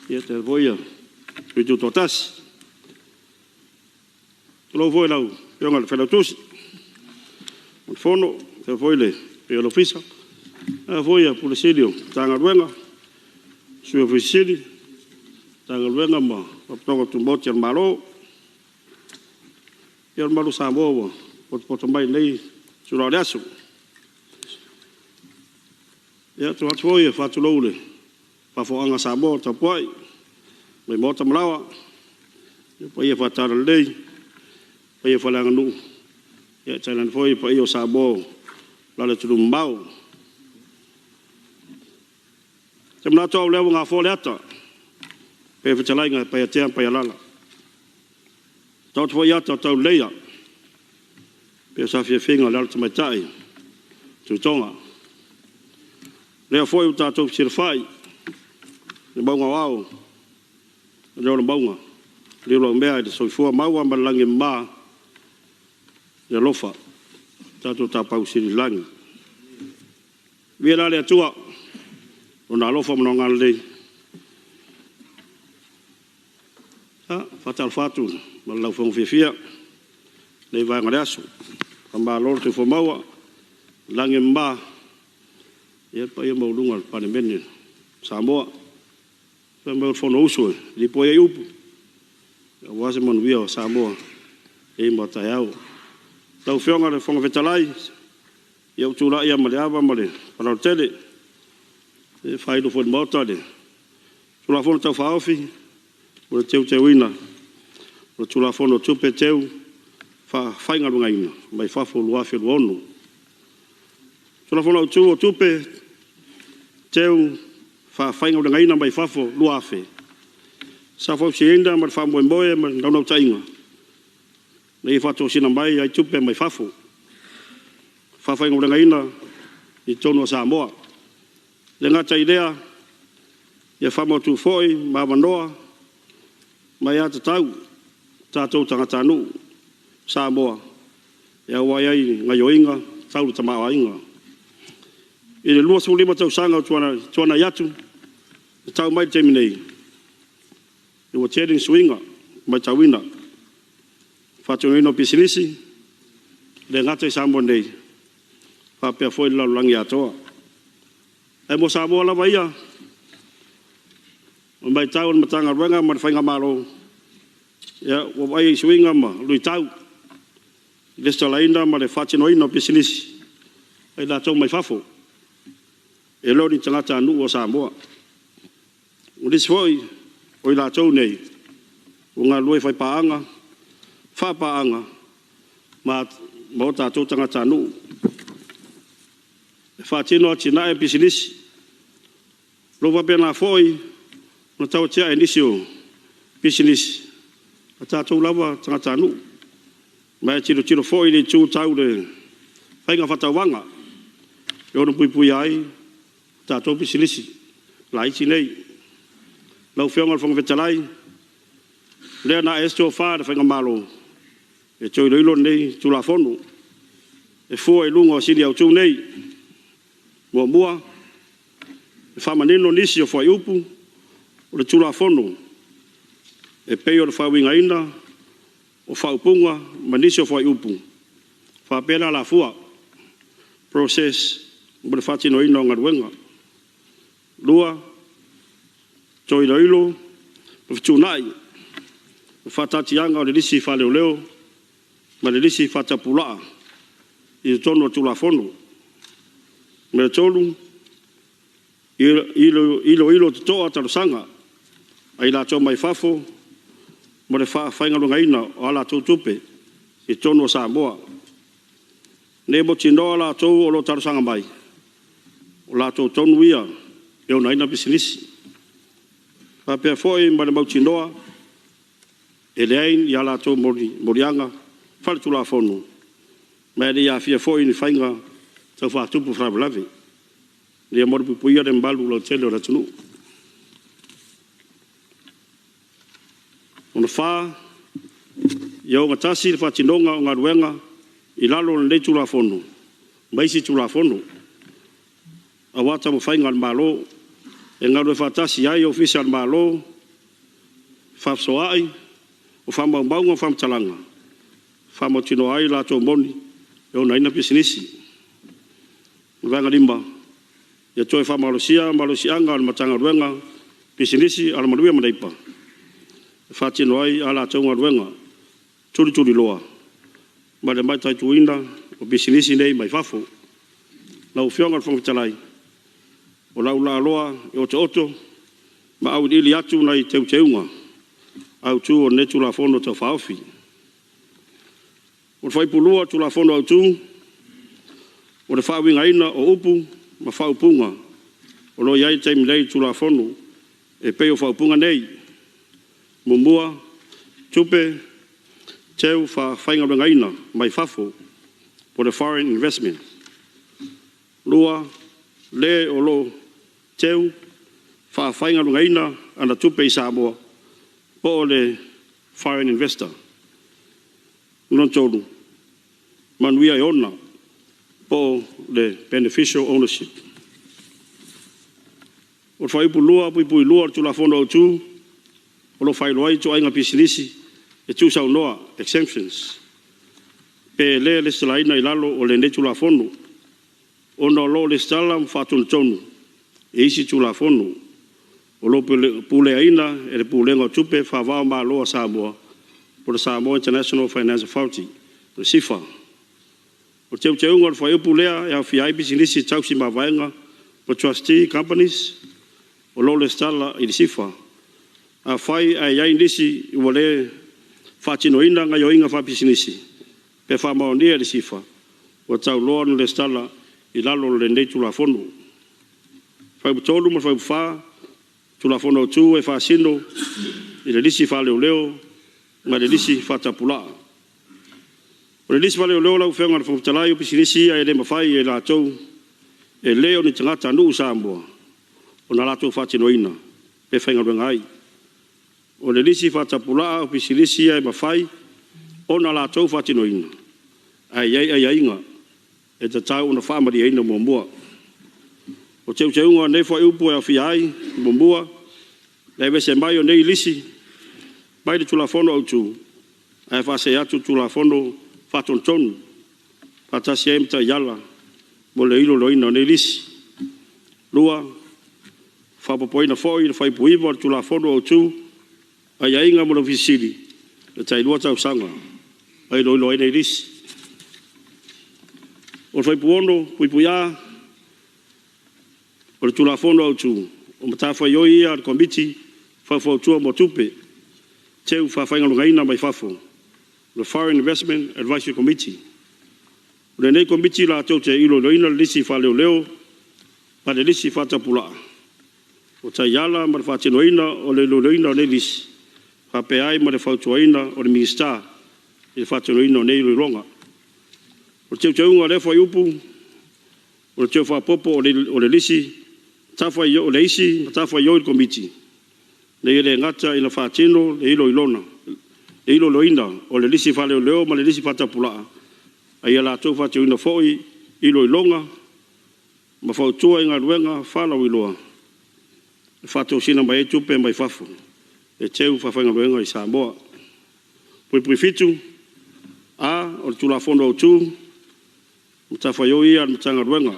tainane foi sui tutoatasi. Tulou foi lau Afioga i le Failautusi o le Fono faapea foi le paia o le Ofisa, faapea foi Ofisa Sili o Pulega o Matagaluega, Sui Ofisa Sili o Matagaluega ma Faalapotopotoga Tumaoti a le Malo. Ia, o le mamalu o Samoa ua potopoto mai i lenei itula o le aso. Ia, e manatu foi e faatulou i le faafofogaaga a Samoa o tapuai mai maota ma laoa, i paia faale-Talalelei, paia faaleaganuu, tainane foi paia o Samoa o lo la atunuu mamao. Ou te manatu o au lea ua gafoa le ata pei o fetalaiga i Paiatea ma Paialala, taoto foi ata o tauleleia pei o saafiafiaga a le alo tamaitai o Tuitoga. O lea foi ua tatou fesilafai i le mauga o Ao, o le leo o le mauga, liu laumea i le soifua maua ma le lagi e mama i le alofa o le tatou Tapaau Sili i le lagi. Viia la le Atua i Lona alofa ma Lona agalelei. E faatalofa atu ma le laufofoga fiafia i lenei vaega o le aso. Faamalo le soifua maua i le lagi e mama i le paia maualuga o le Palemene o Samoa. Fai mai o le Fonousu e lipoi ai upu aua se manuia o Samoa nei ma a taeao. Lau Afioga i le Fofoga Fetalai, ia ua ou tulai lava ma le ava ma le faaaloalo tele e faailo foi i le Maota le Tulafono Tau Faaofi o le Teuteuina o le Tulafono o Tupe Teu Faafaigaluegaina mai Fafo 2026. Tulafono Autu o Tupe Teu Faafaigaluegaina mai Fafo 2000, sa fausiaina ma le faamoemoe ma le naunautaiga, ina ia faatosina mai ai tupe mai fafo faafaigaluegaina i totonu o Samoa. E le gata i lea, ia faamautu foi ma avanoa ma aiatatau a tatou tagatanuu Samoa e auai ai i gaoioiga tau le tamaoaiga. I le 25 tausaga ua tuanai atu e tau mai i le taimi nei, ua tele ni suiga matauina i le faatinoina o pisinisi, e le gata i Samoa nei, faapea foi le lalolagi atoa. Ae mo Samoa lava ia, o le matau a le Matagaluega ma le faigamalo, ua vaaia suiga ma luitau i le lesitalaina ma le faatinoina o pisinisi a i latou mai fafo, e le o ni tagatanuu o Samoa. O nisi foi o i latou nei, ua galulue faipaaga, faapaaga ma o tatou tagatanuu e faatino atinae o pisinisi. O lo o faapena foi ona tau atiae nisi o pisinisi a tatou lava tagatanuu. Ma e tilotilo foi i le itu tau le faiga faatauvaga e ono puipuia ai tatou pisinisi laiti nei. Lau Afioga i le Fofoga Fetalai, o lea na ae ai se tofa i le faigamalo e toe iloilo lenei Tulafono e fua i luga o sini autu nei. Muamua, e faamanino nisi o fuaiupu o le Tulafono e pei o le faauigaina o faaupuga ma nisi o fuaiupu faapea le alafua, process mo le faatinoina o galuega. 2. Toe iloilo ma fetuunai le faataatiaga o le lisi faaleoleo ma le lisi faatapulaa i totonu o le Tulafono. 3. Iloilo totoa talosaga a i latou mai fafo mo le faafaigaluegaina o a latou tupe i totonu o Samoa, ina ia mautinoa latou o lo o talosaga mai, o latou tonu ia e ona ai pisinisi. Faapea foi ma le mautinoa e leai ni a latou moliaga faaletulafono, ma e le i aafia foi i ni faiga tau faatupu faalavelave, ina ia malupuipuia le mamalu lautele o le atunuu. 4. Ia ogatasi le faatinoga o galuega i lalo o lenei Tulafono ma isi Tulafono aua taumafaiga a le Malo. E galulue faatasi ai Ofisa o le Malo, fefaasoaai o faamaumauga ma faamatalaga, e faamautinoa ai latou moni e ona ina pisinisi. 5. Ia toe faamalosia malosiaga o le Matagaluega o Pisinisi, Alamanuia ma Leipa e faatino ai a latou galuega tulituliloa ma le mataituina o pisinisi nei mai fafo. Lau Afioga i le Fofoga Fetalai, o le a ou laaloa e otooto ma auiliili atu nai Teuteuga Autu o lenei Tulafono Tau Faaofi. O le Fuaiupu 2 o le Tulafono Autu, o le faauigaina o upu ma faaupuga o lo o i ai i le taimi nei i le Tulafono e pei o faaupuga nei: 1. Tupe Teu Faafaigaluegaina mai Fafo po o le Foreign Investment. 2. Le o lo o teu faafaigaluegaina ana tupe i Samoa po o le Foreign Investor. 3. Manuia e ona po o le Beneficial Ownership. O le Fuaiupu 2(2) o le Tulafono Autu, o lo o faailoa ai ituaiga pisinisi e tuusaunoa (exemptions) pe le lesitalaina i lalo o lenei Tulafono, ona o lo o lesitala ma faatonutonu e isi Tulafono o lo o puleaina e le Pulega o Tupe Faava-o-Malo a Samoa po o le Samoa International Finance Authority (SIFA). O le teuteuga o le fuaiupu lea e aofia ai pisinisi tausi mavaega po o trustee companies o lo o resitala i le SIFA. Afai ae i ai nisi ua le faatinoina gaoioiga faapisinisi pe faamaonia e le SIFA, ua tatau loa ona resitala i lalo o lenei Tulafono. Fuaiupu 3 ma le Fuaiupu 4 Tulafono Autu e faasino i le lisi faaleoleo ma le lisi faatapulaa. O le lisi faaleoleo lau Afioga i le Fofoga Fetalai, o pisinisi ia e le mafai e i latou e le o ni tagatanuu Samoa ona latou faatinoina pe faigaluega ai. O le lisi faatapulaa o pisinisi ia e mafai ona latou faatinoina, ae i ai aiaiga e tatau ona faamalieina muamua. O teuteuga o lenei fuaiupu e aofia ai: 1. Le aveese mai o nei lisi mai le Tulafono Autu ae faasee atu i le Tulafono Faatonutonu, faatasi ai ma taiala mo le iloiloina o nei lisi. 2. Faaopoopoina foi i le Fuaiupu 9 o le Tulafono Autu aiaiga mo le Ofisa Sili e tai 2 tausaga e iloilo ai nei lisi. O le Fuaiupu 6(a) o le Tulafono Autu, o matafaioi ia a le Komiti Faufautua mo Tupe Teu Faafaigaluegaina mai Fafo, le Foreign Investment Advisory Committee. O lenei Komiti latou te iloiloina le lisi faaleoleo ma le lisi faatapulaa. O taiala mo le faatinoina o le iloiloina o nei lisi, faapea ai ma le fautuaina o le Minisita i le faatinoina o nei iloiloga. O le teuteuga o lea fuaiupu, o le toe faaopoopo o le isi matafaioi a le Komiti, ina ia le gata ina faatino le iloiloina o le lisi faaleoleo ma le lisi faatapulaa, a ia latou faatinoina foi iloiloga ma fautua i galuega faalauiloa e faatosina mai ai tupe mai fafo e teu faafaigaluega i Samoa. 7(A) o le Tulafono Autu, o matafaioi ia a le Matagaluega.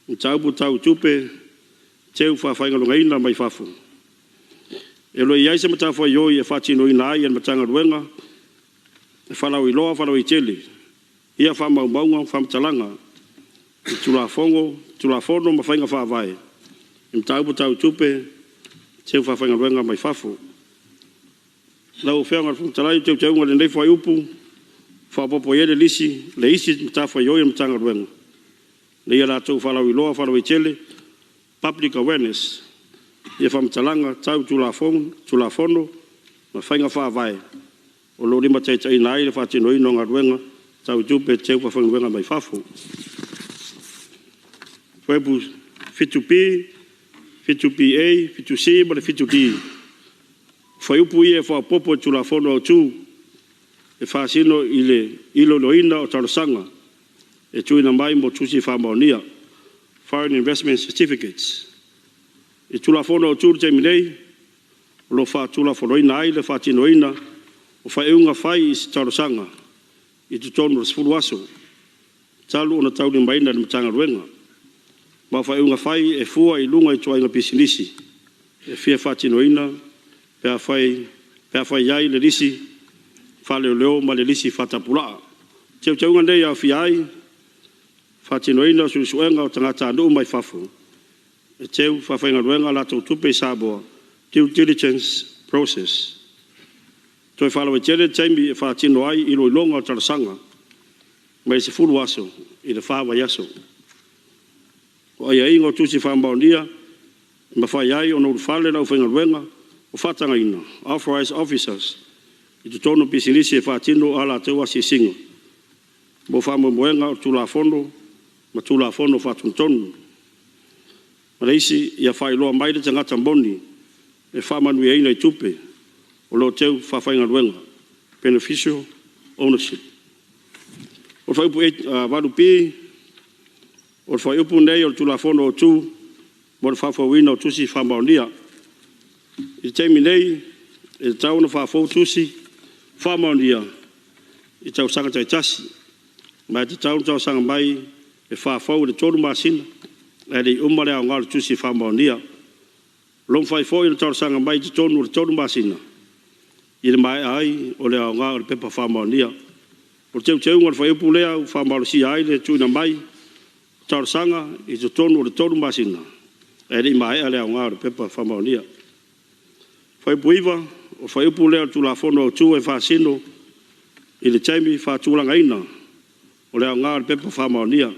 Mataupu tau Tupe Teu Faafaigaluegaina mai Fafo. E le o i ai se matafaioi e faatinoina ai e le Matagaluega le faalauiloa faalauaitele ia faamaumauga ma faamatalaga i Tulafono ma faiga faavae i mataupu tau tupe teu faafaigaluega mai fafo. Lau Afioga i le Fofoga Fetalai, o Teuteuga i lenei Fuaiupu, ua faaopoopo i ai le isi matafaioi a le Matagaluega, ina ia latou faalauiloa faalauaitele, public awareness ia faamatalaga tau Tulafono ma faiga faavae o lo o limataitaiina ai le faatinoina o galuega tau tupe teu faafaigaluega mai fafo. Fuaiupu 7B, 7BA, 7C ma le 7D, o fuaiupu ia e faaopoopo i le Tulafono Autu e faasino i le iloiloina o talosaga e tuuina mai mo tusi faamaonia, Foreign Investment Certificates. I le Tulafono Autu i le taimi nei, o lo o faatulafonoina ai le faatinoina o faaiuga fai i se talosaga i totonu o le 10 aso talu ona taulimaina e le Matagaluega. Ma o faaiuga fai e fua i luga o ituaiga pisinisi e fia faatinoina pe a i ai le lisi faaleoleo ma le lisi faatapulaa. O teuteuga nei e aofia ai le faatinoina o suesuega o tagatanuu mai fafo e teu faafaigaluega a latou tupe i Samoa, due diligence process. Toe faalauaitele le taimi e faatino ai iloiloga o talosaga mai le 10 aso i le 4 vaiaso. O aiaiga o tusi faamaonia e mafai ai ona ulufale le aufaigaluega ua faatagaina, authorised officers, i totonu o pisinisi e faatino a latou asiasiga mo faamoemoega o le Tulafono ma Tulafono Faatonutonu. Ma le isi, ia faailoa mai le tagata moni e faamanuiaina i tupe o lo o teu faafaigaluega, beneficial ownership. O le Fuaiupu 8B, o le fuaiupu lenei o le Tulafono Autu mo le faafouina o tusi faamaonia. I le taimi nei, e tatau ona faafou tusi faamaonia i tausaga taitasi, ma e tatau ona talosaga mai e faafou i le 3 masina ae le i uma le aoga o le tusi faamaonia. O lo o mafai foi ona talosaga mai i totonu o le 3 masina i le maea ai o le aoga o le pepa faamaonia. O le teuteuga o le fuaiupu lea ua faamalosia ai le tuuina mai o talosaga i totonu o le 3 masina ae le i maea le aoga o le pepa faamaonia. Fuaiupu 9, o le fuaiupu lea o le Tulafono Autu e faasino i le taimi faatulagaina o le aoga o le pepa faamaonia.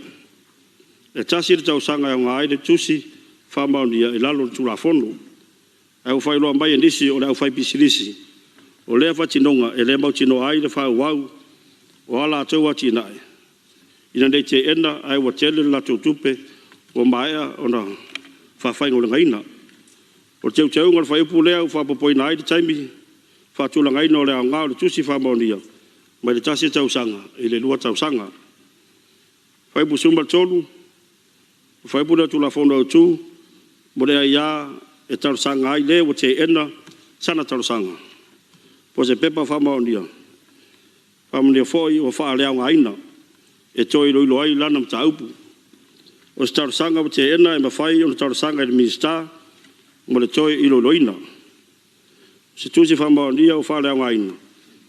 E tasi le tausaga e aoga ai le tusi faamaonia i lalo o le Tulafono. Ae ua faailoa mai e nisi o le aufaipisinisi, o lea faatinoga e le mautinoa ai le faaauau o a latou atinae, ina ne i teena ae ua tele le latou tupe ua maea ona faafaigaluegaina. O le teuteuga o le fuaiupu lea ua faaopoopoina ai le taimi faatulagaina o le aoga o le tusi faamaonia mai le tasi tausaga i le 2 tausaga. Fuaiupu 13, o le fuaiupu lea o le Tulafono Autu mo le aia e talosaga ai le ua teena sana talosaga po o se pepa faamaonia foi ua faaleaogaina, e toe iloilo ai lana mataupu. O se talosaga ua teena e mafai ona talosaga i le Minisita mo le toe iloiloina. O se tusi faamaonia ua faaleaogaina,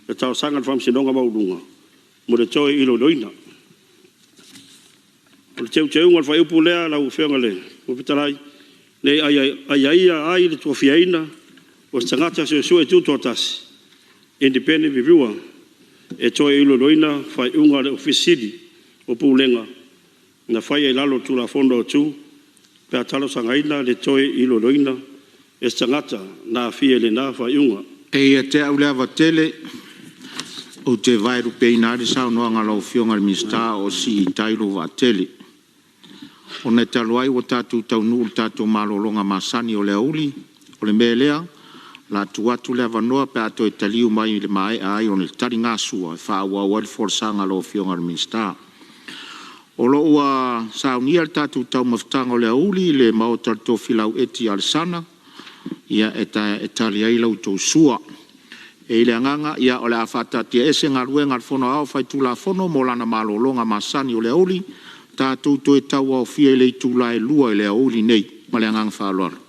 e talosaga i le Faamasinoga Maualuga mo le toe iloiloina. O le teuteuga o le fuaiupu lea lau Afioga i le Fofoga Fetalai, ina ia aiaia ai le tofiaina o se tagata suesue tutoatasi, independent reviewer, e toe iloiloina faaiuga a le Ofisa Sili o Pulega na faia i lalo o le Tulafono Autu pe a talosagaina le toe iloiloina e se tagata na aafia i lena faaiuga. E ia te au le ava tele, ou te vaelupeina lava le saunoaga a lau Afioga i le Minisita o sii i tai lou vaatele. Ona e talu ai ua tatou taunuu i le tatou malologa masani o le aoauli, o le mea lea, o le a tuu atu le avanoa pe a toe taliu mai i le maea ai o le taligasua e faaauau ai le folasaga a lau Afioga i le Minisita. O lo o ua saunia le tatou taumafataga o le aoauli i le maota o le Tofilau Eti Alesana, e tali ai la outou sua. E i ai le agaga o le a faataatiaese Galuega a le Fono Aoao Faitulafono mo lana malologa masani o le aoauli. Tatou toe tauaofia i le itula e 2:00 i le aoauli nei. Ma le agaga faaaloalo.